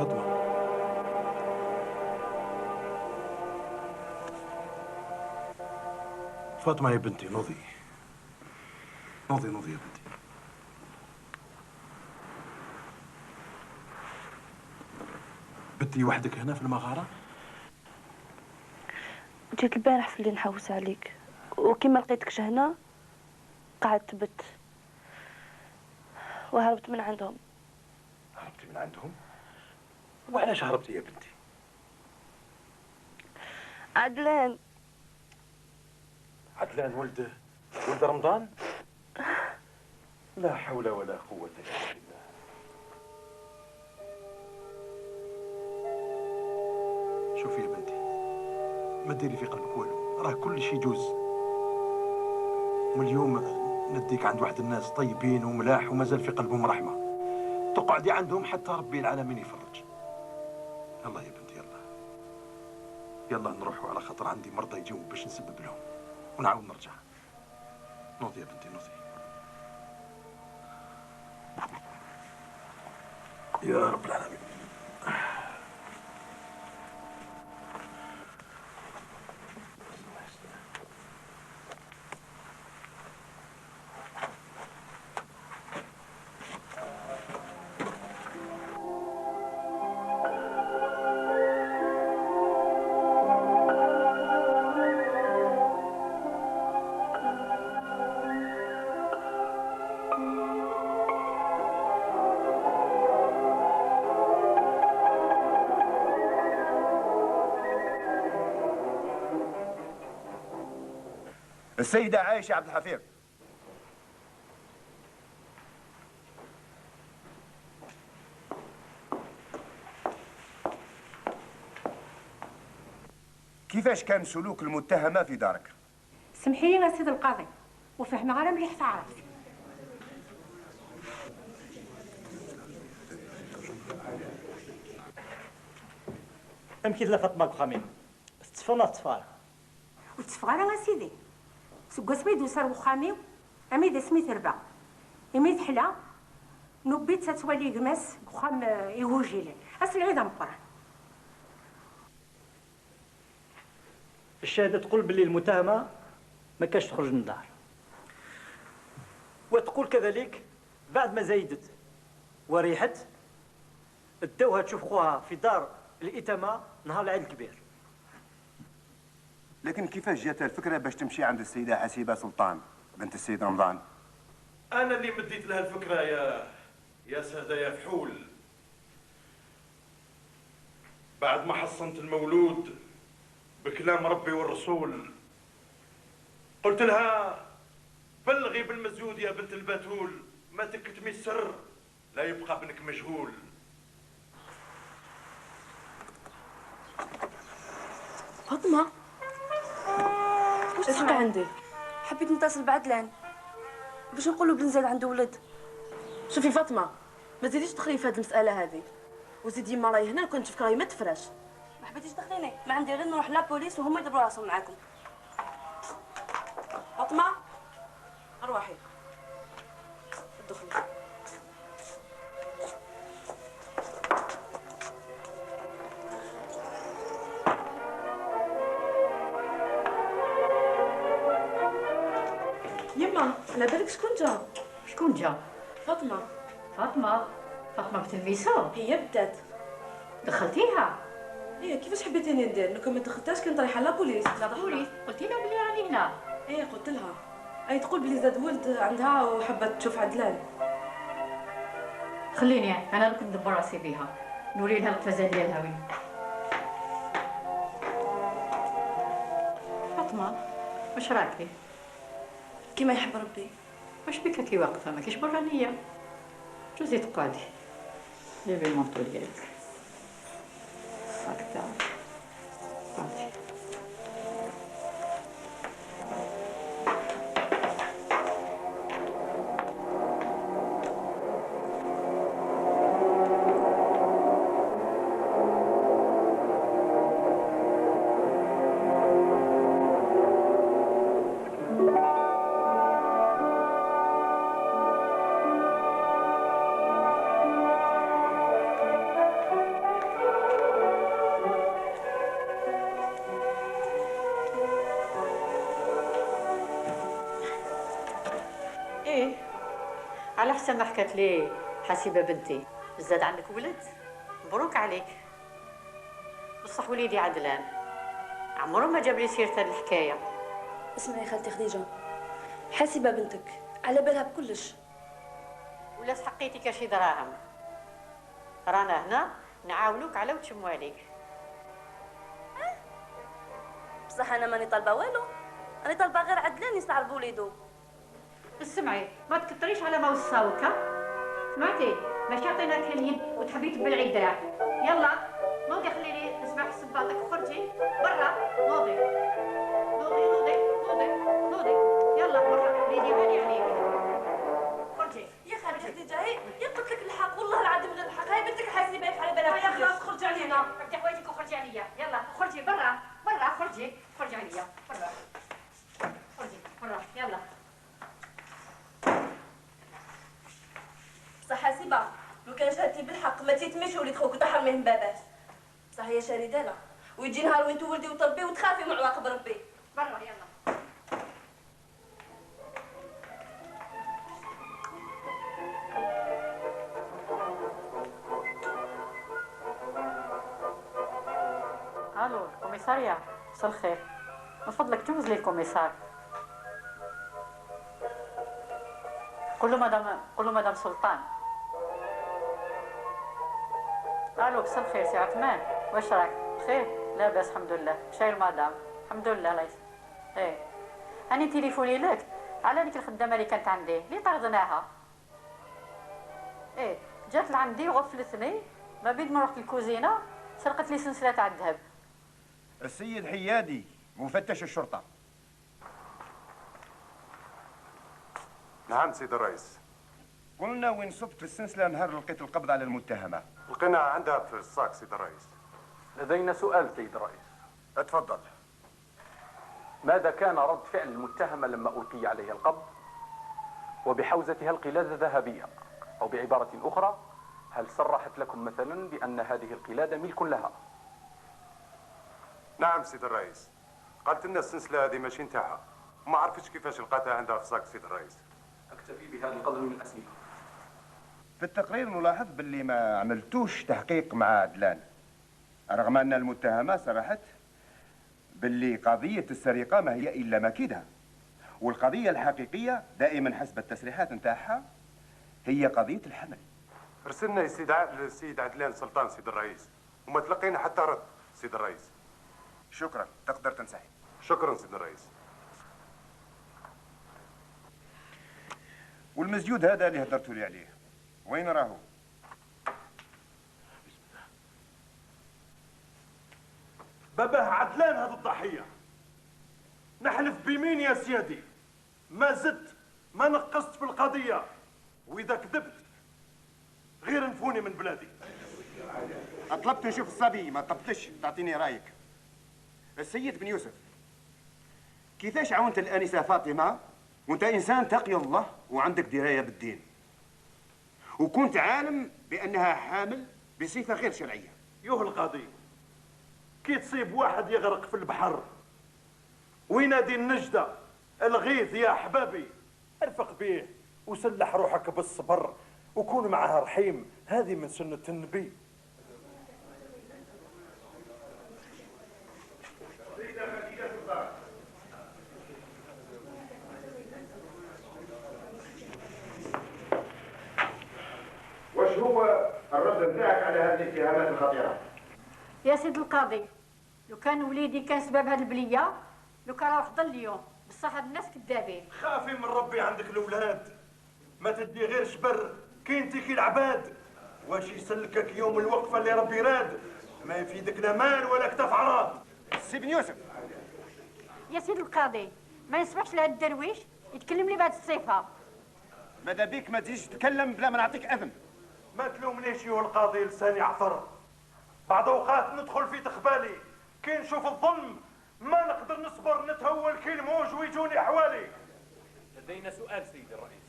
فاطمة، فاطمة يا بنتي، نوضي نوضي نوضي يا بنتي. بنتي وحدك هنا في المغارة؟ جيت البارح في اللي نحوس عليك، وكما لقيتكش هنا قعدت بت وهربت من عندهم. هربتي من عندهم؟ وعلاش هربتي يا بنتي؟ عدلان. عدلان ولد رمضان؟ لا حول ولا قوة إلا بالله. شوفي يا بنتي، ما ديري في قلبك والو، راه كل شيء يجوز. واليوم نديك عند واحد الناس طيبين وملاح ومازال في قلبهم رحمة، تقعدي عندهم حتى ربي العالمين يفرج. يلا يا بنتي، يلا يلا نروحوا، على خاطر عندي مرضى يجيو باش نسبب لهم ونعاود نرجع. نوضي يا بنتي نوضي. يا رب العالمين. السيدة عائشة عبد الحفيظ. كيفاش كان سلوك المتهمة في دارك؟ سمحي لي سيد القاضي، وفهم غير مليح تعرف. أمكي لا فاطمة بخامين تصفرنا تصفار وتصفغ سيدي سكوا سميد وسار وخاميو أميد سميت ربا إميد حلا نوبيت تتولي قماس وخام يوجيلي أصل العيد مقران. الشهادة تقول باللي المتهمة ما كاش تخرج من الدار، وتقول كذلك بعد ما زايدت وريحت داوها تشوف خوها في دار الإتامة نهار العيد الكبير. لكن كيفاش جات الفكرة باش تمشي عند السيدة حسيبة سلطان بنت السيد رمضان؟ أنا اللي مديت لها الفكرة يا سادة يا فحول. بعد ما حصنت المولود بكلام ربي والرسول، قلت لها بلغي بالمزيود يا بنت البتول، ما تكتمي السر لا يبقى ابنك مجهول. فاطمة واش تحقي عندي؟ حبيت نتصل بعدلان باش نقولوا بن زاد عنده ولد. شوفي فاطمة، ما تزيديش تدخلي في هذه المسألة هذه، وزيدي يما راهي هنا، كنت تفكر راهي ما تفراش. ما حبيتيش تدخليني، ما عندي غير نروح la police وهما يدبروا راسهم معاكم. فاطمة ارواحي دخلي. يما على بالك شكون جا؟ شكون جا؟ فاطمة. فاطمة؟ فاطمة بنت الميسو؟ هي بدات. دخلتيها؟ ايه كيفاش حبيتيني ندير؟ لو كان ما دخلتهاش كنت رايحة la police. la police؟ قلتي لها بلي راني هنا؟ ايه قلت لها. اي تقول بلي زاد ولد عندها وحابة تشوف عدلان. خليني انا كنت ندبر راسي بيها، نوري لها القفازه ديالها وين. فاطمة واش راكي؟ كيما يحب ربي. واش بك كي واقفة ما كاينش برانيه؟ جوزي تقعدي. جيبي ال manteau ديالك. ال sac تاعك. قعدي. ايه على حسب ما حكت لي حسيبه بنتي، زاد عندك ولد، مبروك عليك. بصح وليدي عدلان عمره ما جاب لي سيره هاد الحكاية. اسمعي خالتي خديجة، حاسبه بنتك على بالها بكلش. ولا سحقيتي كاشي دراهم رانا هنا نعاونوك على وتشمو عليك. بصح انا ماني طالبه والو، انا طالبه غير عدلان يستعرف بوليدو. اسمعي ما تكتريش على ما وصاوك، سمعتي؟ ماشي عطيناك اليد وتحبي تبلعي الدراع. يلا نوضي خليني نسمع صباطك وخرجي برا. نوضي نوضي نوضي نوضي نوضي، يلا برا وليدي غالي عليك، خرجي. يا خالتي خديجة هي قلت لك الحق، والله العظيم غير الحق. هاي بنتك حاسبه على بالها. يا خلاص خرجي علينا، بدي حوايجك وخرجي عليا. يلا خرجي برا برا، خرجي خرجي عليا برا، خرجي برا يلا. بصح حاسبه لو كان شهدتي بالحق ما تيتمش وليد خوك وتحرميه من باباه. بصح هي شريدانه ويجي نهار وين تولدي وتربي وتخافي من عواقب ربي. برا يلا. الو ال commissariat، مساء الخير. من فضلك جوز لي ال commissaire. قول له مدام، قول له مدام سلطان. الو مساء الخير سي عثمان، واش راك؟ بخير؟ لاباس الحمد لله. شايل مدام؟ الحمد لله الله يسلمك. ايه هاني تليفوني لك على ديك الخدامة اللي كانت عندي اللي طردناها. ايه جات لعندي وغفلتني، ما بين ما رحت الكوزينة سرقت لي سلسلة تاع الذهب. السيد حيادي مفتش الشرطة. نعم سيد الرئيس. قلنا وين صبت السلسلة نهار لقيت القبض على المتهمه؟ لقينا عندها في ال sac سيد الرئيس. لدينا سؤال سيد الرئيس. اتفضل. ماذا كان رد فعل المتهمه لما القي عليها القبض وبحوزتها القلادة الذهبية؟ او بعبارة اخرى، هل صرحت لكم مثلا بان هذه القلادة ملك لها؟ نعم سيد الرئيس، قالت لنا السلسلة هذه ماشي نتاعها وما عرفتش كيفاش لقاتها عندها في sac سيد الرئيس. اكتفي بهذا القدر من الاسئلة. في التقرير نلاحظ باللي ما عملتوش تحقيق مع عدلان، رغم ان المتهمه صرحت باللي قضية السرقة ما هي الا مكيده، والقضية الحقيقية دائما حسب التصريحات نتاعها هي قضية الحمل. رسلنا السيد عدلان سلطان سيد الرئيس وما تلقينا حتى رد سيد الرئيس. شكرا، تقدر تنسحب. شكرا سيد الرئيس. والمزيود هذا اللي هدرتوا لي عليه وين راهو؟ باباه عدلان هذا الضحية. نحلف بيمين يا سيادي ما زدت ما نقصت في القضية، وإذا كذبت غير نفوني من بلادي. طلبت نشوف الصبي ما طلبتش تعطيني رايك. السيد بن يوسف، كيفاش عاونت الآنسة فاطمة وانت إنسان تقي الله وعندك دراية بالدين، وكنت عالم بأنها حامل بصفة غير شرعية؟ يوه القاضي، كي تصيب واحد يغرق في البحر وينادي النجدة الغيث يا أحبابي، ارفق بيه وسلح روحك بالصبر وكون معها رحيم، هذه من سنة النبي. واش هو الرد نتاعك على هذه الاتهامات الخطيرة؟ يا سيد القاضي، لو كان وليدي كان سبب هذه البلية لو كان راه حضر اليوم. بصح هاد الناس كذابين. خافي من ربي، عندك الاولاد ما تدي غير شبر كي انت كي العباد. واش يسلكك يوم الوقفة اللي ربي راد؟ ما يفيدك لا مال ولا كتاف عراض. سي بن يوسف. يا سيد القاضي، ما نسمحش لهاد الدرويش يتكلم لي بهاد الصفة. ماذا بيك ما تجيش تتكلم بلا ما نعطيك اذن. ما تلومنيش يا القاضي، لساني عثر. بعض اوقات ندخل في تخبالي كي نشوف الظلم ما نقدر نصبر، نتهول كي الموج ويجوني حوالي. لدينا سؤال سيد الرئيس.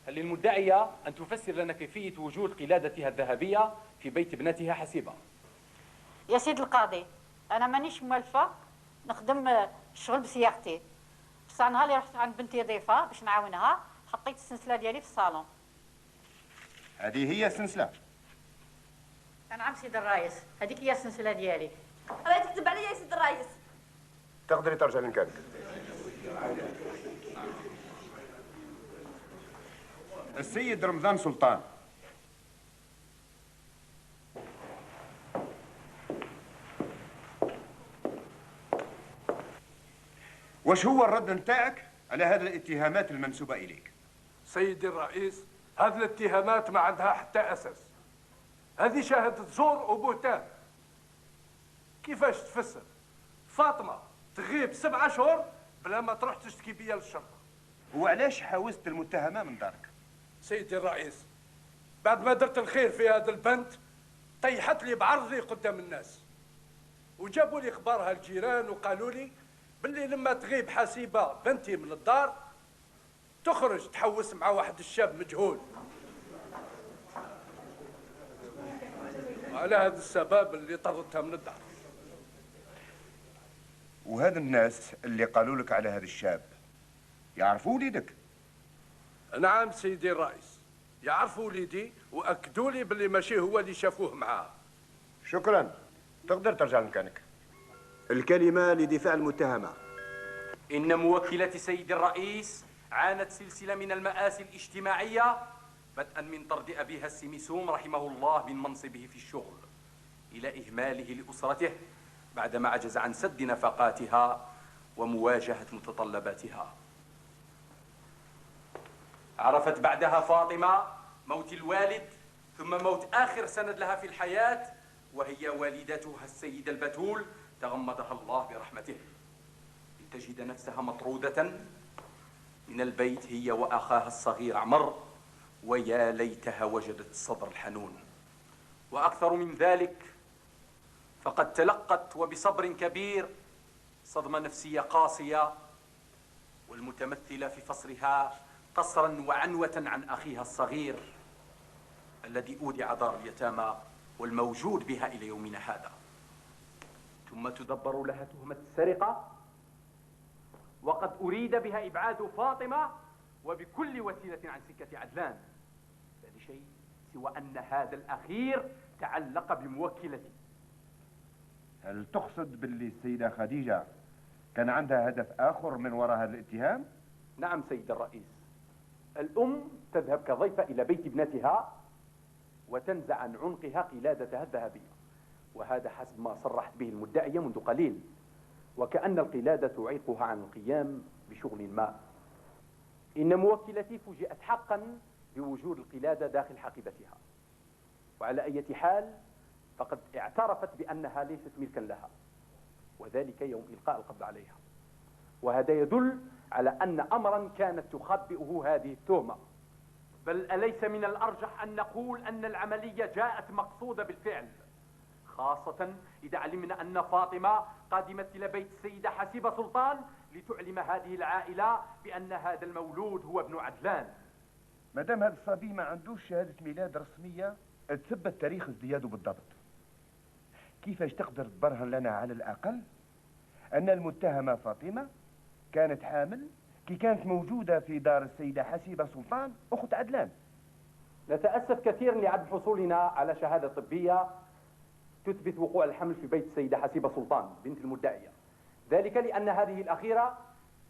هل للمدعية أن تفسر لنا كيفية وجود قلادتها الذهبية في بيت ابنتها حسيبة؟ يا سيد القاضي، أنا مانيش موالفة نخدم الشغل بسياقتي. بصح نهار اللي رحت عند بنتي ضيفه باش نعاونها حطيت السلسلة ديالي في الصالون. هذه هي السلسلة؟ نعم سيد الرئيس، هذيك هي السلسلة ديالي. راه تكذب عليا يا سيد الرئيس. تقدري ترجع لمكانك. السيد رمضان سلطان، واش هو الرد نتاعك على هذه الاتهامات المنسوبة إليك؟ سيدي الرئيس، هذه الاتهامات ما عندها حتى أساس. هذه شهادة زور وبهتان. كيفاش تفسر فاطمة تغيب 7 شهور بلا ما تروح تشتكي بيا للشرطة؟ وعلاش حاوزت المتهمة من دارك؟ سيدي الرئيس، بعد ما درت الخير في هذا البنت طيحت لي بعرضي قدام الناس، وجابوا لي اخبارها الجيران وقالوا لي باللي لما تغيب حسيبة بنتي من الدار تخرج تحوس مع واحد الشاب مجهول. وعلى هذا السبب اللي طردتها من الدار. وهذا الناس اللي قالوا لك على هذا الشاب يعرفوا وليدك؟ نعم سيدي الرئيس، يعرفوا وليدي واكدوا لي باللي ماشي هو اللي شافوه معاه. شكرا، تقدر ترجع لمكانك. الكلمة لدفاع المتهمة. إن موكلة سيد الرئيس عانت سلسلة من المآسي الاجتماعية، بدءا من طرد أبيها السمسوم رحمه الله من منصبه في الشغل، إلى إهماله لأسرته بعدما عجز عن سد نفقاتها ومواجهة متطلباتها. عرفت بعدها فاطمة موت الوالد، ثم موت آخر سند لها في الحياة وهي والدتها السيدة البتول تغمدها الله برحمته، لتجد نفسها مطرودة من البيت هي وأخاها الصغير عمر، ويا ليتها وجدت الصدر الحنون. وأكثر من ذلك، فقد تلقت وبصبر كبير صدمة نفسية قاسية، والمتمثلة في فصلها قصرا وعنوة عن أخيها الصغير الذي أودع دار اليتامى والموجود بها إلى يومنا هذا. ثم تدبر لها تهمة السرقة، وقد أريد بها إبعاد فاطمة وبكل وسيلة عن سكة عدلان، لا لشيء سوى أن هذا الأخير تعلق بموكلتي. هل تقصد باللي السيدة خديجة كان عندها هدف آخر من وراء هذا الاتهام؟ نعم سيد الرئيس، الأم تذهب كضيفة إلى بيت ابنتها وتنزع عن عنقها قلادتها الذهبية، وهذا حسب ما صرحت به المدعية منذ قليل، وكأن القلادة تعيقها عن القيام بشغل ما. إن موكلتي فوجئت حقا بوجود القلادة داخل حقيبتها، وعلى أي حال فقد اعترفت بأنها ليست ملكا لها، وذلك يوم إلقاء القبض عليها، وهذا يدل على أن أمرا كانت تخبئه هذه التهمة. بل أليس من الأرجح أن نقول أن العملية جاءت مقصودة بالفعل، خاصة إذا علمنا أن فاطمة قادمت إلى بيت السيدة حسيبة سلطان لتعلم هذه العائلة بأن هذا المولود هو ابن عدلان. ما دام هذا الصبي ما عندوش شهادة ميلاد رسمية تثبت تاريخ ازدياده بالضبط، كيفاش تقدر تبرهن لنا على الأقل أن المتهمة فاطمة كانت حامل كي كانت موجودة في دار السيدة حسيبة سلطان أخت عدلان؟ نتأسف كثيرا لعدم حصولنا على شهادة طبية تثبت وقوع الحمل في بيت السيدة حسيبة سلطان بنت المدعية، ذلك لأن هذه الأخيرة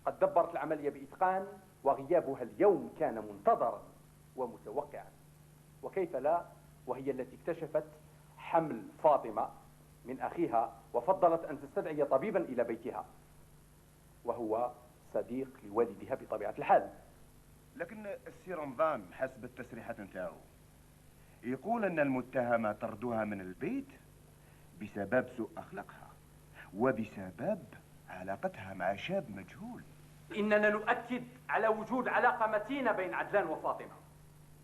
قد دبرت العملية بإتقان، وغيابها اليوم كان منتظرا ومتوقعا، وكيف لا وهي التي اكتشفت حمل فاطمة من أخيها وفضلت أن تستدعي طبيبا إلى بيتها، وهو صديق لوالدها بطبيعة الحال. لكن السي رمضان حسب التصريحات نتاعو يقول أن المتهمة طردوها من البيت بسبب سوء أخلاقها وبسبب علاقتها مع شاب مجهول. إننا نؤكد على وجود علاقة متينة بين عدلان وفاطمة،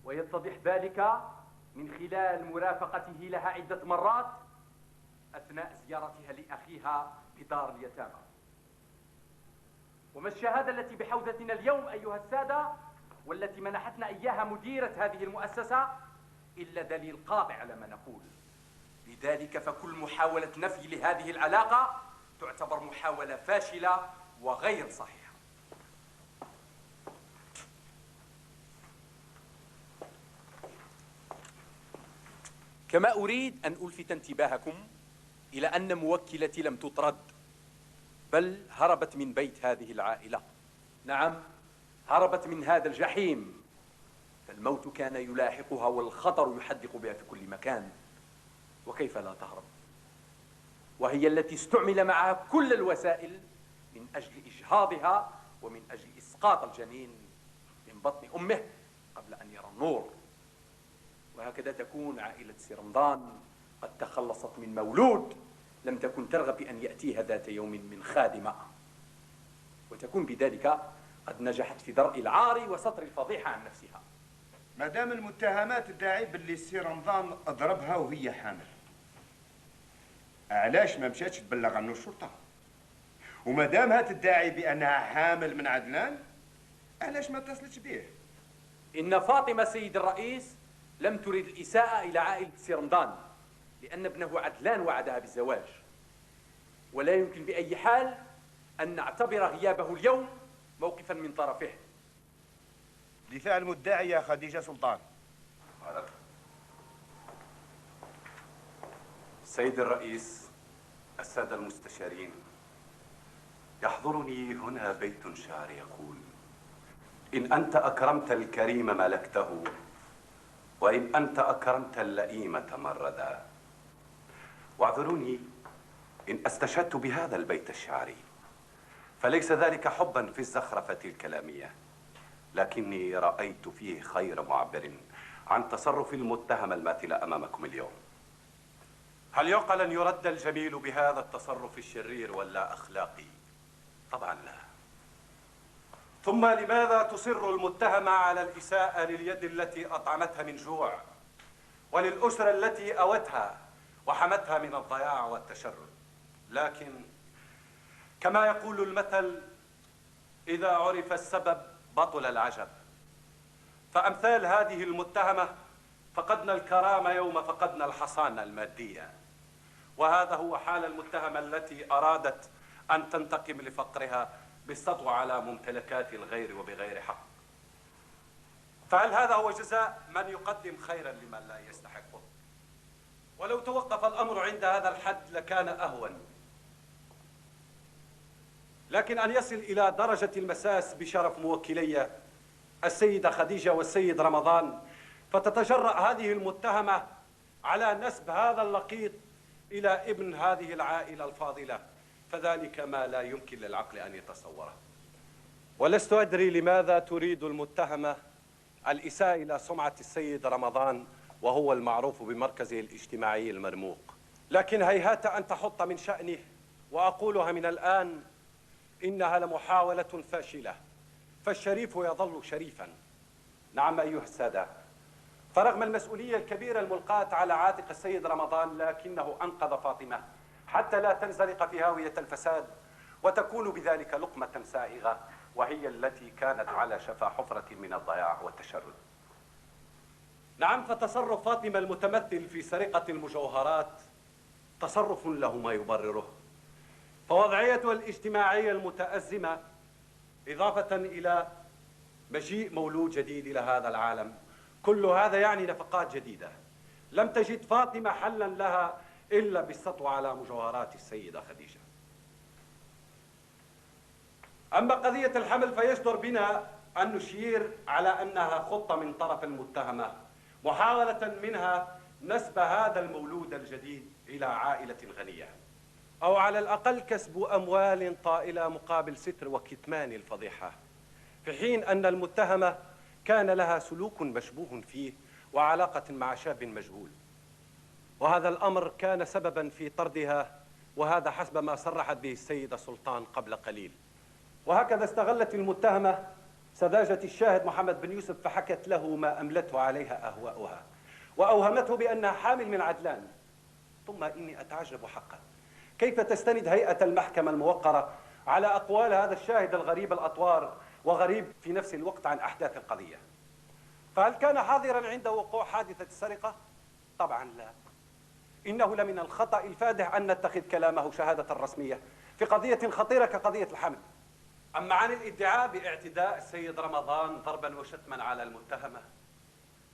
ويتضح ذلك من خلال مرافقته لها عدة مرات أثناء زيارتها لأخيها بدار اليتامى. وما الشهادة التي بحوزتنا اليوم أيها السادة والتي منحتنا إياها مديرة هذه المؤسسة إلا دليل قاطع على ما نقول. لذلك فكل محاولة نفي لهذه العلاقة تعتبر محاولة فاشلة وغير صحيحة. كما أريد أن ألفت انتباهكم إلى أن موكلتي لم تطرد، بل هربت من بيت هذه العائلة. نعم، هربت من هذا الجحيم، فالموت كان يلاحقها والخطر يحدق بها في كل مكان، وكيف لا تهرب وهي التي استعمل معها كل الوسائل من أجل إجهاضها ومن أجل إسقاط الجنين من بطن أمه قبل أن يرى النور. وهكذا تكون عائلة سي رمضان قد تخلصت من مولود لم تكن ترغب بأن يأتيها ذات يوم من خادمة، وتكون بذلك قد نجحت في درء العار وستر الفضيحة عن نفسها. ما دام المتهمات تدعي باللي سي رمضان ضربها وهي حامل، علاش ما مشاتش تبلغ عنه الشرطة؟ وما دامها تدعي بأنها حامل من عدنان، علاش ما اتصلتش به؟ إن فاطمة سيد الرئيس لم تريد الإساءة إلى عائلة سي رمضان، لأن ابنه عدلان وعدها بالزواج، ولا يمكن بأي حال أن نعتبر غيابه اليوم موقفا من طرفه. دفاع المدعية خديجة سلطان. سيد الرئيس، السادة المستشارين، يحضرني هنا بيت شعر يقول: إن أنت أكرمت الكريم ملكته، وإن أنت أكرمت اللئيم تمردا. واعذروني إن استشهدت بهذا البيت الشعري، فليس ذلك حبا في الزخرفة الكلامية، لكني رأيت فيه خير معبر عن تصرف المتهم الماثل أمامكم اليوم. هل يعقل أن يرد الجميل بهذا التصرف الشرير ولا أخلاقي؟ طبعا لا. ثم لماذا تصر المتهمة على الإساءة لليد التي أطعمتها من جوع، وللأسرة التي أوتها وحمتها من الضياع والتشرد؟ لكن كما يقول المثل: إذا عرف السبب بطل العجب. فأمثال هذه المتهمة فقدنا الكرامة يوم فقدنا الحصانة المادية، وهذا هو حال المتهمة التي أرادت أن تنتقم لفقرها بالسطو على ممتلكات الغير وبغير حق. فهل هذا هو جزاء من يقدم خيرا لمن لا يستحقه؟ ولو توقف الأمر عند هذا الحد لكان أهون، لكن أن يصل إلى درجة المساس بشرف موكلي السيدة خديجة والسيد رمضان، فتتجرأ هذه المتهمة على نسب هذا اللقيط إلى ابن هذه العائلة الفاضلة، فذلك ما لا يمكن للعقل أن يتصوره. ولست أدري لماذا تريد المتهمة الإساءة إلى سمعة السيد رمضان وهو المعروف بمركزه الاجتماعي المرموق، لكن هيهات أن تحط من شأنه، وأقولها من الآن إنها لمحاولة فاشلة، فالشريف يظل شريفا. نعم أيها السادة، فرغم المسؤولية الكبيرة الملقاة على عاتق السيد رمضان، لكنه أنقذ فاطمة حتى لا تنزلق في هاوية الفساد وتكون بذلك لقمة سائغة، وهي التي كانت على شفا حفرة من الضياع والتشرد. نعم، فتصرف فاطمة المتمثل في سرقة المجوهرات تصرف له ما يبرره، فوضعيتها الاجتماعية المتأزمة إضافة إلى مجيء مولود جديد إلى هذا العالم، كل هذا يعني نفقات جديدة لم تجد فاطمة حلا لها إلا بالسطو على مجوهرات السيدة خديجة. أما قضية الحمل فيجدر بنا أن نشير على أنها خطة من طرف المتهمة، محاولة منها نسب هذا المولود الجديد إلى عائلة غنية، أو على الأقل كسب أموال طائلة مقابل ستر وكتمان الفضيحة، في حين أن المتهمة كان لها سلوك مشبوه فيه وعلاقة مع شاب مجهول، وهذا الأمر كان سببا في طردها، وهذا حسب ما صرحت به السيدة سلطان قبل قليل. وهكذا استغلت المتهمة سذاجة الشاهد محمد بن يوسف، فحكت له ما أملته عليها أهواؤها وأوهمته بأنها حامل من عدلان. ثم إني أتعجب حقا، كيف تستند هيئة المحكمة الموقرة على أقوال هذا الشاهد الغريب الأطوار وغريب في نفس الوقت عن أحداث القضية؟ فهل كان حاضرا عند وقوع حادثة السرقة؟ طبعا لا. إنه لمن الخطأ الفادح أن نتخذ كلامه شهادة رسمية في قضية خطيرة كقضية الحمل. أما عن الادعاء باعتداء السيد رمضان ضربا وشتما على المتهمة،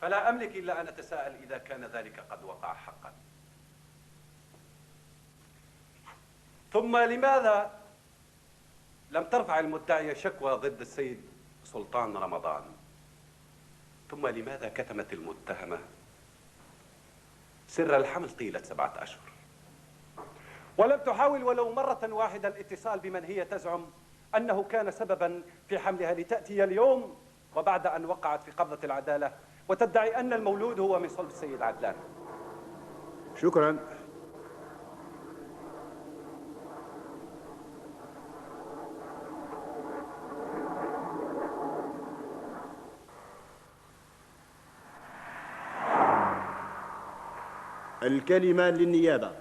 فلا أملك إلا أن أتساءل إذا كان ذلك قد وقع حقا. ثم لماذا لم ترفع المدعية شكوى ضد السيد سلطان رمضان؟ ثم لماذا كتمت المتهمة سر الحمل طيلة 7 أشهر؟ ولم تحاول ولو مرة واحدة الاتصال بمن هي تزعم أنه كان سببا في حملها، لتأتي اليوم وبعد أن وقعت في قبضة العدالة وتدعي أن المولود هو من صلب السيد عدلان. شكرا. الكلمة للنيابة.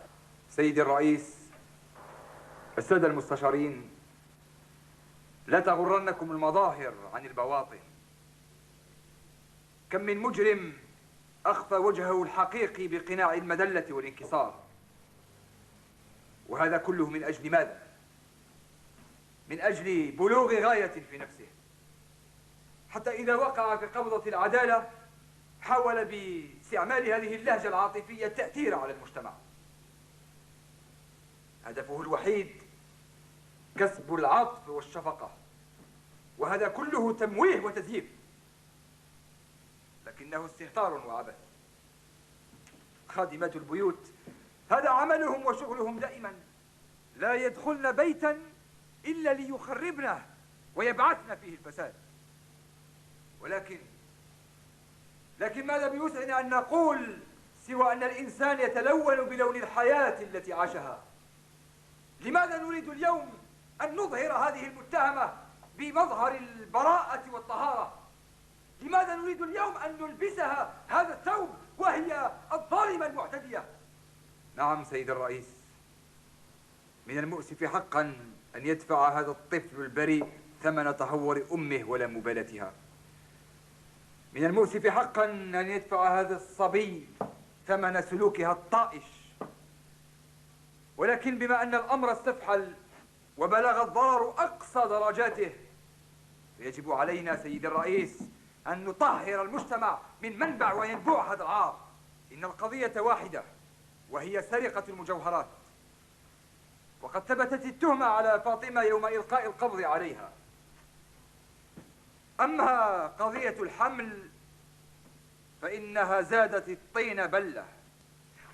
سيدي الرئيس، السادة المستشارين، لا تغرنكم المظاهر عن البواطن. كم من مجرم أخفى وجهه الحقيقي بقناع المذلة والانكسار، وهذا كله من أجل ماذا؟ من أجل بلوغ غاية في نفسه، حتى إذا وقع في قبضة العدالة حاول باستعمال هذه اللهجة العاطفية التأثير على المجتمع. هدفه الوحيد كسب العطف والشفقة، وهذا كله تمويه وتزييف، لكنه استهتار وعبث. خادمات البيوت هذا عملهم وشغلهم دائما، لا يدخلن بيتا إلا ليخربنه ويبعثن فيه الفساد. ولكن ماذا بوسعنا أن نقول سوى أن الإنسان يتلون بلون الحياة التي عاشها؟ لماذا نريد اليوم أن نظهر هذه المتهمة بمظهر البراءة والطهارة؟ لماذا نريد اليوم أن نلبسها هذا الثوب وهي الظالمة المعتدية؟ نعم سيد الرئيس، من المؤسف حقا أن يدفع هذا الطفل البريء ثمن تهور أمه ولا مبالاتها. من المؤسف حقا أن يدفع هذا الصبي ثمن سلوكها الطائش. ولكن بما أن الأمر استفحل وبلغ الضرر أقصى درجاته، فيجب علينا سيد الرئيس أن نطهر المجتمع من منبع وينبوع هذا العار. إن القضية واحدة، وهي سرقة المجوهرات، وقد ثبتت التهمة على فاطمة يوم إلقاء القبض عليها. أما قضية الحمل فإنها زادت الطين بلة،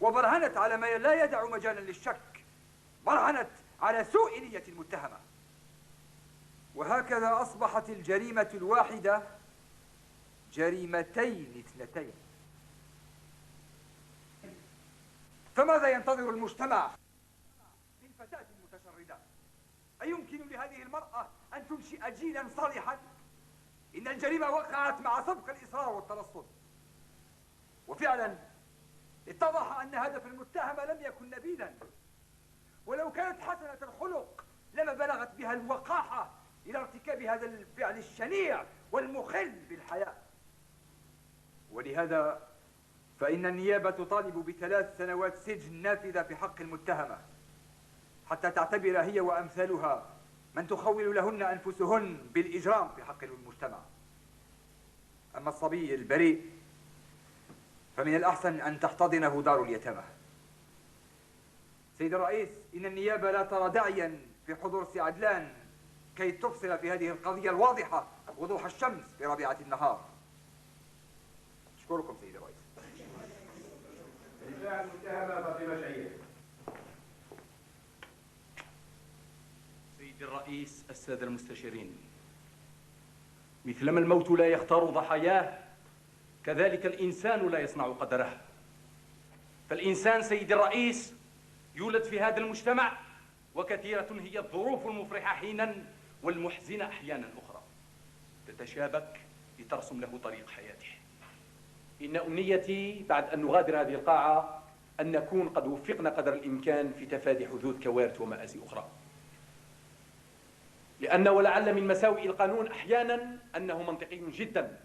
وبرهنت على ما لا يدع مجالا للشك، برهنت على سوء نية المتهمة. وهكذا أصبحت الجريمة الواحدة جريمتين اثنتين. فماذا ينتظر المجتمع من فتاة متشردة؟ أيمكن لهذه المرأة أن تنشئ جيلا صالحا؟ إن الجريمة وقعت مع سبق الإصرار والترصد. وفعلا اتضح أن هدف المتهمة لم يكن نبيلا، ولو كانت حسنة الخلق لما بلغت بها الوقاحة إلى ارتكاب هذا الفعل الشنيع والمخل بالحياة. ولهذا فإن النيابة تطالب ب3 سنوات سجن نافذة في حق المتهمة، حتى تعتبر هي وأمثالها من تخول لهن أنفسهن بالإجرام في حق المجتمع. أما الصبي البريء فمن الأحسن أن تحتضنه دار اليتامى. سيد الرئيس، إن النيابة لا ترى داعيا في حضور سي عدلان كي تفصل في هذه القضية الواضحة وضوح الشمس في ربيعة النهار. أشكركم سيد الرئيس. دفاع المتهمة فاطمة شعيب. سيدي الرئيس، السادة المستشارين، مثلما الموت لا يختار ضحاياه، كذلك الإنسان لا يصنع قدره. فالإنسان سيدي الرئيس يولد في هذا المجتمع، وكثيرة هي الظروف المفرحة حينا والمحزنة أحيانا أخرى تتشابك لترسم له طريق حياته. إن أمنيتي بعد أن نغادر هذه القاعة أن نكون قد وفقنا قدر الإمكان في تفادي حدوث كوارث ومآسي أخرى، لأن ولعل من مساوئ القانون أحيانا أنه منطقي جدا،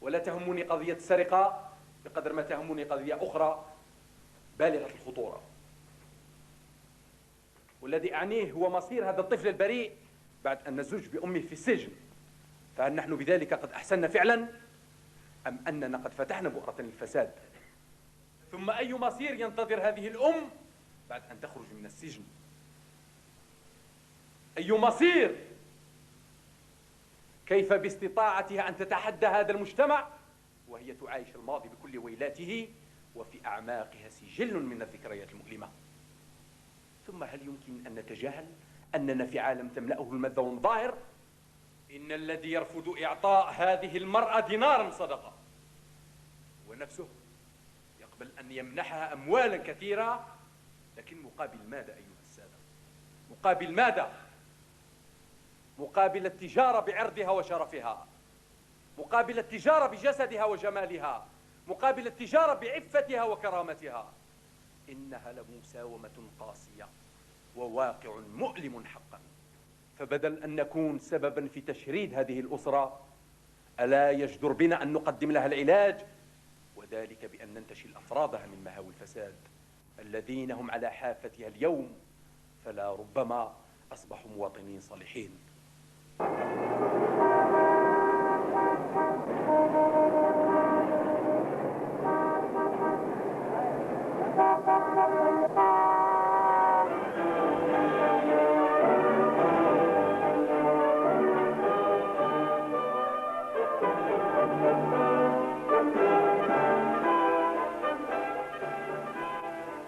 ولا تهمني قضية السرقة بقدر ما تهمني قضية أخرى بالغة الخطورة، والذي أعنيه هو مصير هذا الطفل البريء بعد أن نزج بأمه في السجن. فهل نحن بذلك قد أحسننا فعلا أم أننا قد فتحنا بؤرة للفساد؟ ثم أي مصير ينتظر هذه الأم بعد أن تخرج من السجن؟ أي مصير؟ كيف باستطاعتها أن تتحدى هذا المجتمع وهي تعايش الماضي بكل ويلاته وفي أعماقها سجل من الذكريات المؤلمة؟ ثم هل يمكن أن نتجاهل أننا في عالم تملأه المادة والمظاهر؟ إن الذي يرفض إعطاء هذه المرأة دينارا صدقة ونفسه يقبل أن يمنحها أموالا كثيرة، لكن مقابل ماذا أيها السادة؟ مقابل ماذا؟ مقابل التجارة بعرضها وشرفها، مقابل التجارة بجسدها وجمالها، مقابل التجارة بعفتها وكرامتها. إنها لمساومة قاسية وواقع مؤلم حقا. فبدل أن نكون سببا في تشريد هذه الأسرة، ألا يجدر بنا أن نقدم لها العلاج؟ وذلك بأن ننتشل أفرادها من مهاوي الفساد الذين هم على حافتها اليوم، فلا ربما أصبحوا مواطنين صالحين.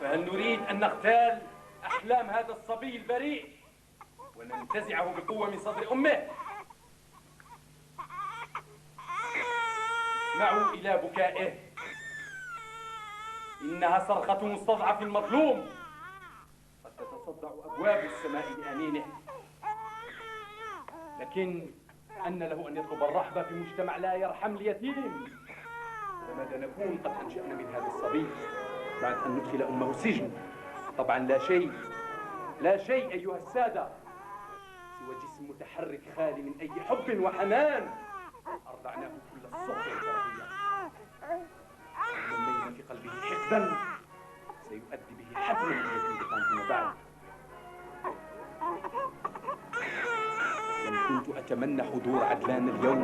فهل نريد أن نغتال أحلام هذا الصبي البريء وننتزعه بقوة من صدر أمه؟ اسمعوا إلى بكائه، إنها صرخة مستضعف مظلوم قد تتصدع أبواب السماء بأنينه، لكن أن له أن يطلب الرحبة في مجتمع لا يرحم اليتيم. وماذا نكون قد أنشأنا من هذا الصبي بعد أن ندخل أمه السجن؟ طبعا لا شيء، لا شيء أيها السادة سوى جسم متحرك خالي من أي حب وحنان أرضعناه كل السخط والكراهية. نمينا في قلبه حقدا سيؤدي به حتما إلى الانتقام فيما بعد. كم كنت أتمنى حضور عدلان اليوم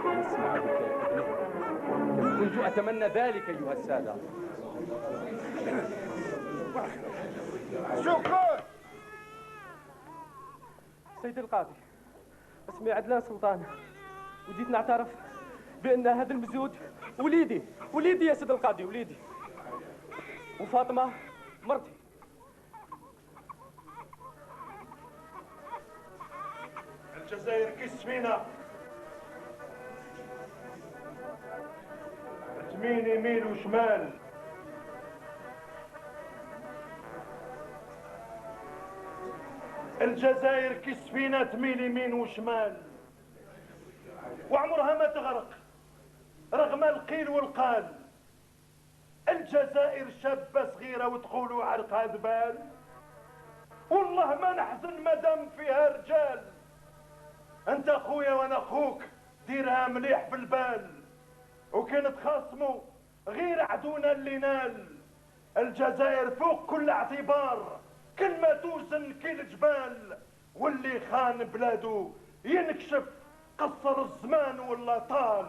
ليسمع بكاء ابنه، كم كنت أتمنى ذلك أيها السادة. شكرا سيدي القاضي، اسمي عدلان سلطان، وجيت نعترف بأن هذا المزود وليدي، وليدي يا سيد القاضي، وليدي، وفاطمة مرتي. الجزائر كالسفينة تميل يمين وشمال، الجزائر كالسفينة تميل يمين وشمال وعمرها ما تغرق رغم القيل والقال. الجزائر شابة صغيرة وتقولوا عرقها ذبال، والله ما نحزن مادام فيها رجال. انت خويا وانا خوك، ديرها مليح في البال، وكان تخاصموا غير عدونا اللي نال. الجزائر فوق كل اعتبار، كلمة توزن كل جبال، واللي خان بلادو ينكشف قصر الزمان ولا طال.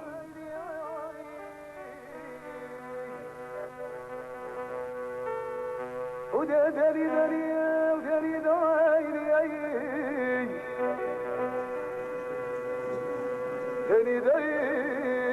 وداري داري وداري داري داري داري